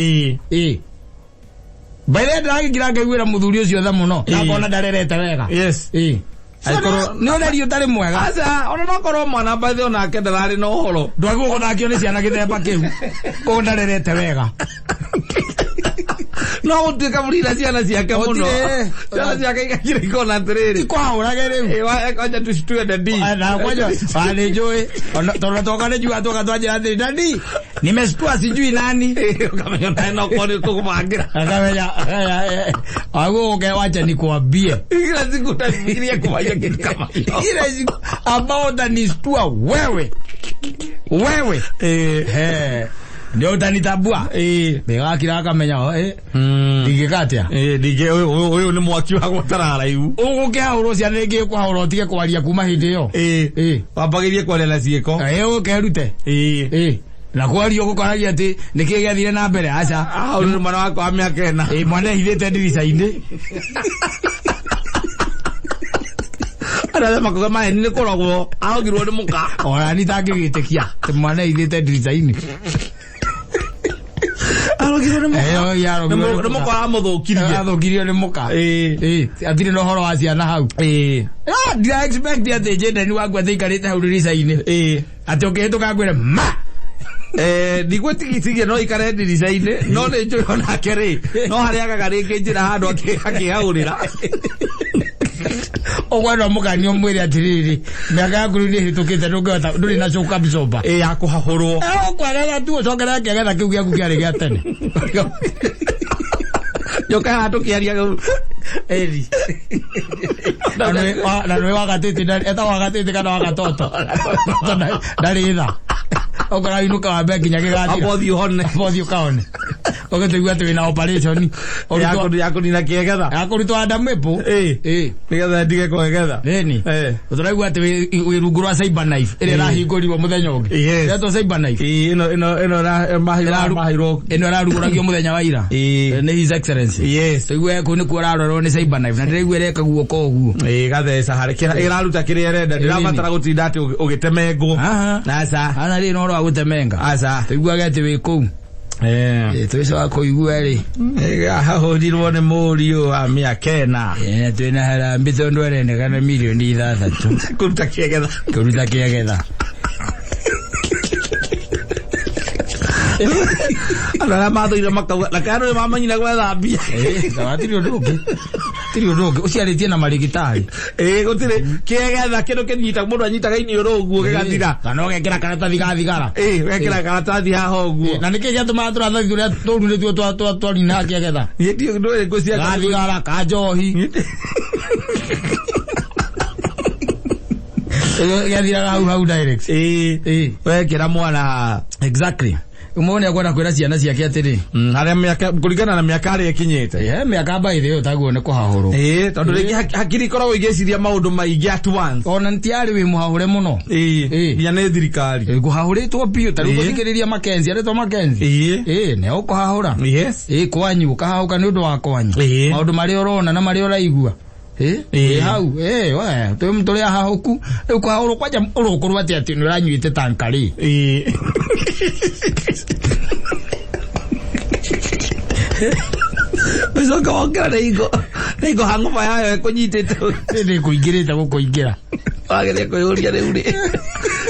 By the way ndĩragĩkira ngaiguĩra mũthuri ũcio tha mũno. Na ngona ndarerete wega. Yes. Nĩ ũreri ũtarĩ mwega. Aca, ona no korwo mwana by the way onake ndararĩ na ũhoro. Ndwagĩrĩirwo gũthakio nĩ ciana gĩthemba kĩu. Koguo ndarerete wega. No gũtuĩka mũrira ciana ciake mũno. Gũtirĩ. Ciana ciake igakira ikona atĩrĩrĩ. Ti kwahũrage rĩu. Kwanja tucitue dadi. Na kwanja, nĩ njũĩ. Tondũ toka nĩ njuga toka twanjĩra atĩrĩ, dadi, nimeshtua sijui nani. Ũkamenya nawe no korwo nĩ tũkũbangĩra. Akamenya, aguo ũke wacha nikuambie. Kila siku utafikiria kufanya kitu kama hiyo. Kila siku ambao utanistua wewe. Wewe. Ndio utanitambua. Ndĩgakira akamenya, ndingĩka atĩa? Ndingĩ, ũyũ nĩ mwaki wa gwatara haraihu. Ũgũkĩhaũrwo ciana rĩngĩ ĩkũhaũra ũtige kwaria kuma hĩndĩ ĩyo. Wambagĩrie kwaria na ciĩko. Ũkerute. Na kwaria ũgũkoragia atĩ nĩkĩĩ gĩathire na mbere, aca. Ahũrire mwana wakwa wa mĩaka ĩna. Mwana ehithĩte ndirica-inĩ. Andũ arĩa makuga maheni nĩ kũrogwo, arogirwo nĩ mũka. Ona niĩ itangĩgĩtĩkia atĩ mwana ehithĩte ndirica-inĩ. Arogirwo nĩ mũka. Arogirwo nĩ Nĩ mũka wamũthũkirie. Athũkirio nĩ mũka. Atirĩ na ũhoro wa ciana hau. Ndira expect atĩ Jaden wangu atĩ aikarĩte hau ndirica-inĩ. Atĩ ũkĩhĩtũka ngwĩre ma. Ndigwĩtigitigia no ikare ndirica-inĩ, no nĩ njũĩ onake rĩ, no harĩa agaga rĩngĩ njĩra handũ akĩhaũrĩra. Ũkwenda mũkanie ũmwĩre atĩrĩrĩ, mĩaka yaku rĩu nĩ ĩhĩtũkĩte, ndũngĩhota, ndũrĩ na shock absorber. Ya kũhahũrwo. Ũkwagetha tu ũcokere kĩagetha kĩu gĩaku kĩarĩ gĩa tene. Njoka haha tũkĩaria rĩu. Eri. Na nĩwe wagatĩte, etagwo wagatĩte kana wagatoto. Ndarĩ tha. Ũkora inũka wambe nginya gĩgathira. Amba ũthiĩ ũhone. Amba ũthiĩ ũkahone. Ũgĩtũigua atĩ wĩna operation. Ya kũnina kĩegetha. Ya kũrutwo Adam Apple. Nĩgetha ndige kũegetha. Ĩni. Tũraigua atĩ wĩ rungu rwa cyber knife ĩrĩa ĩrahingũrirwo mũthenya ũngĩ. Yes. Ĩretwo cyber knife. Ĩno maheirwo. Ĩno ĩrarugũragio mũthenya wa ira. Nĩ His Excellency. Yes. Tũigue kũu nĩkuo ũrarorwo nĩ cyber knife na ndĩraigua ĩreka guoko ũguo. Gatheca harĩ kĩrĩa ĩraruta kĩrĩa ĩrenda. Ndĩrabatara gũtinda atĩ ũgĩtemengwo. Aca. Ana rĩ no ũhoro wa gũtemenga. Aca. Tũiguage atĩ wĩ kũu. Tũicoka kũigua rĩ. Ahũrirwo nĩ mũriũ wa mĩaka ĩna. Twĩna harambĩ tondũ arendekana mirioni ithathatũ. Kũruta kĩegetha. Kũruta kĩegetha. Andũ arĩa mathũire makauga na kana nĩ mamanyire gwetha mbia. Hatirĩ ũndũ ũngĩ, hatirĩ ũndũ ũngĩ ũciarĩtie na marigitari. Ĩĩ, gũtirĩ kĩegetha kĩndũ kĩnyita mũndũ anyitaga iniũrũ ũguo gĩgathira. Kana ũgekĩra karatathi ga thigara. Ĩĩ, wekĩra karatathi haha ũguo. Na nĩkĩ gĩatũmaga tũratathi tũrĩa tũru nĩtuo twarinaga kĩegetha? Niĩ ndiũĩ, ndũĩ ngwĩciria Ga thigara, ka njohi. Gĩathiraga hau hau direct. Ĩĩ. Ĩĩ. Wekĩra mwana haha. Exactly. Ũmwe nĩ akwenda kwĩra ciana ciake atĩrĩ, Harĩa mĩaka kũringana na mĩaka harĩa ĩkinyĩte. "Ĩĩ, mĩaka mbaithĩ ĩyo taguo nĩ kũhahũrwo." Ĩĩ, tondũ rĩngĩ hakiri ikoragwo igĩciria maũndũ maingĩ at once. Ona ntiarĩ wĩ mũhahũre mũno. Ĩĩ. Ĩĩ. Nginya nĩ thirikari. Ĩĩ, kũhahũrĩtwo biũ ta rĩu Ĩĩ. gũthikĩrĩria Makenzi, arĩtwo Makenzi. Ĩĩ. Ĩĩ, nĩ ũkũhahũra. Yes. Ĩĩ, kwanyu ũkahahũka nĩ ũndũ wa kwanyu. Ĩĩ. Maũndũ marĩa ũrona na marĩa ũraigua. Ĩĩ, Ĩĩ. wĩ hau. Ĩĩ, we, tũrĩ ahahũku. Rĩu kũhahũrwo kwanja ũrũkũrwo atĩa atĩ nĩ ũranyuĩte tankarĩ? Ĩĩ. Ũcoka wongera nĩ ingo hang'oba yayo ĩkũnyitĩte. Nĩ kũingĩrĩte gũkũingĩra. Wageria kwĩyũria rĩu rĩ.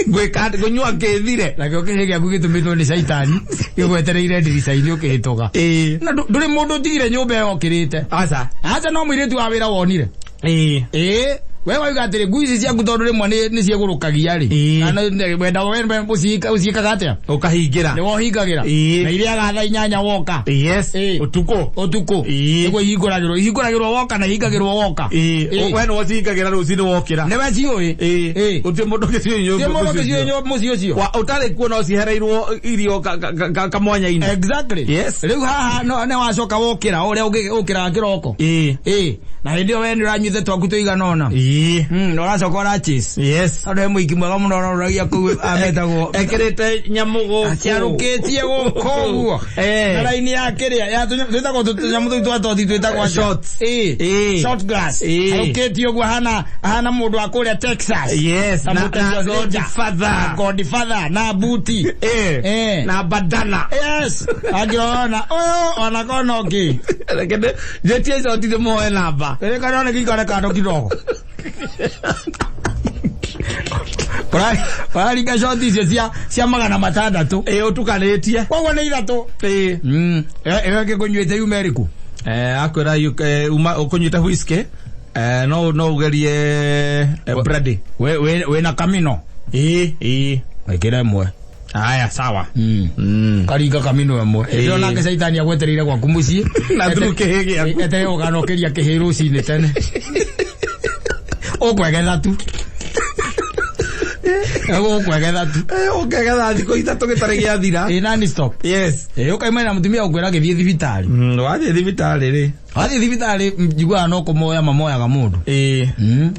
Ngwĩka atĩ kũnyua ngĩthire. Nakĩo kĩhĩ gĩaku gĩtũmĩtwo nĩ caitani gĩgwetereire ndirica-inĩ ũkĩhĩtũka. Ĩĩ. Na ndũrĩ mũndũ ũtigire nyũmba ĩyo okĩrĩte. Aca. Aca, no mũirĩtu wa wĩra wonire. Ĩĩ. Ĩĩ, we wauga atĩrĩ, ngui ici ciaku tondũ rĩmwe nĩ ciĩgũrũkagia rĩ. Ĩĩ. Kana wenda we ũciĩkaga atĩa? Ũkahingĩra. Nĩ wohingagĩra. Ĩĩ. Na irĩaga thaa 8 woka. Yes. Ĩĩ. Ũtukũ. Ũtukũ. Ĩĩ. Nĩguo ihingũragĩrwo woka na ihingagĩrwo woka. Ĩĩ. Ĩĩ. We nĩwe ũcihingagĩra rũcinĩ wokĩra. Nĩwe ciũĩ. Ĩĩ. Ĩĩ. Gũtirĩ mũndũ ũngĩ ciũĩ Ti mũndũ ũngĩ ciũĩ mũciĩ ũcio. Wa ũtarĩ kuo no cihereirwo irio kamwanya-inĩ. Exactly. Yes. Rĩu haha no nĩ wacoka wokĩra ũrĩa ũkĩraga kĩroko. Ĩĩ. Ĩĩ. Na hĩndĩ ĩyo we nĩ ũranyuĩte twaku tũigana ũna. Ĩĩ. Na ũracoka ũrachase. Yes. Andũ he mũiki mwega mũno ũroragia kũu ametagwo Ekĩrĩte nyamũ gũkũ. ciarũkĩtie gũkũ ũguo. Eh. Na raini ya kĩrĩa ya twĩtagwo tũnyamũ tũu twa tothi twĩtagwo atĩa? Shots. Ĩĩ. Ĩĩ. Shot glass. Ĩĩ. Arũkĩtie ũguo hana mũndũ wa kũrĩa Texas. Yes. Ta Na mũteti na wa Ranger. Godfather. Godfather na buti. Eh. Eh. Na bandana. Yes. Angĩona ũyũ ona kona ũngĩ. Reke njĩtie shoti ndĩmuoe namba. Rĩrĩ kana nĩ gĩikare kando kidogo. Ũraringa shoti icio cia 600. Ĩĩ, ũtukanĩtie. Koguo nĩ ithatũ. Ĩĩ. Ĩyo ĩngĩ ngũnyuĩte yuma ĩrĩkũ? Akwĩra uma ũkũnyuĩte whisky, no ũgerie brandy. Wĩna kamino? Ĩĩ, ĩĩ. Ĩkĩra ĩmwe. Haya, sawa. Karinga kamino ĩmwe. Ĩĩ. Ĩyo nake caitani agwetereire gwaku mũciĩ. Na through kĩhĩ gĩaku. Eterere ũganokĩria kĩhĩ rũcinĩ tene. Ũkwegetha tu. Ũkwegetha tu. Ũkegetha thikũ ithatũ gĩtarĩ gĩathira. Ĩĩ, non stop. Yes. Ĩĩ, ũkaimana na mũtumia ũkwĩra gĩthiĩ thibitarĩ. Wathiĩ thibitarĩ rĩ. Wathiĩ thibitarĩ njiguaga no kũmoya mamoyaga mũndũ. Ĩĩ.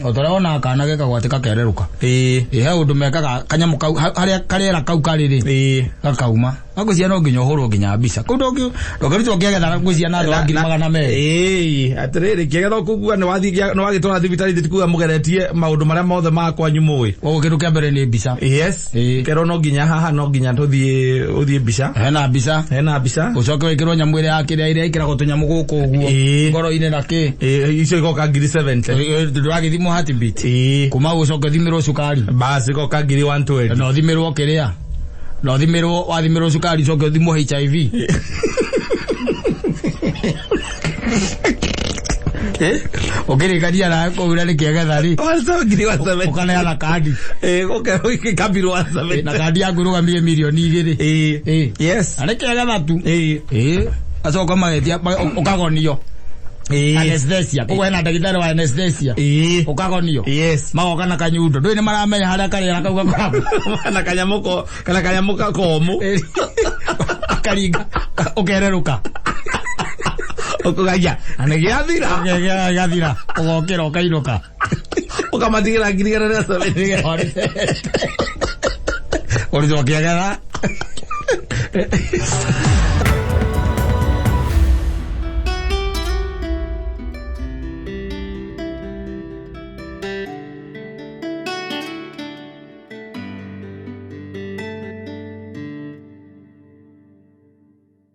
O ta ũrĩa wonaga kana gekagwo atĩ gakererũka. Ĩĩ. Ĩĩ, he ũndũ mekaga kanyamũ kau harĩa karĩera kau karĩ rĩ. Ĩĩ. Gakauma. Ngwĩciria no nginya ũhũrwo nginya mbica. Kũu ndũngĩrutwo ũkĩgetha ngwĩciria na andũ a 200,000. Ĩĩ, atĩrĩrĩ, kĩgetha ũkũgua nĩ wathiĩ nĩ wagĩtwara thibitarĩ ithe tikuga mũgeretie maũndũ marĩa mothe ma kwanyu mũĩ. Koguo kĩndũ kĩa mbere nĩ mbica. Yes. Ĩĩ. Kerwo no nginya haha no nginya tũthiĩ ũthiĩ mbica. Hena mbica. Hena mbica. Ũcoke wĩkĩrwo nyamũ ĩrĩa ya kĩrĩa ĩrĩa ĩkĩragwo tũnyamũ gũkũ ũguo. Ĩĩ. Ngoro-inĩ na kĩ. Ĩĩ, icio igoka 70,000. Ndũragĩthimwo heartbeat. Ĩĩ. Kuma hau ũcoke ũthimĩrwo cukari. Basi igoka 120,000. Na ũthimĩrwo kĩrĩa. Na ũthimĩrwo wathimĩrwo cukari ũcoke ũthimwo HIV. Ũkĩrĩkania nawe kũu na nĩ kĩegetha rĩ. 170,000. Ũkaneana kandi. Ĩĩ, ũkerwo ikabirwo 170. Na kandi yaku ĩrũgamie 2 mirioni. Ĩĩ. Ĩĩ. Yes. Na nĩ kĩegetha tu. Ĩĩ. Ĩĩ. Acoka magetia ũkagonio. Ĩĩ. Anesthesia. Koguo hena ndagĩtarĩ wa anesthesia. Ĩĩ. Ũkagonio. Yes. Magoka na kanyundo. Ndũĩ nĩ maramenya harĩa karĩera kau gakoragwo. Na kanyamũ ko kana kanyamũ komũ. Karinga ũkererũka. Ũkũgaia. Na nĩ gĩathira. Gĩathira. Ũgokĩra ũkainũka. Ũkamatigĩra 170,000. Ũrutwo kĩegetha.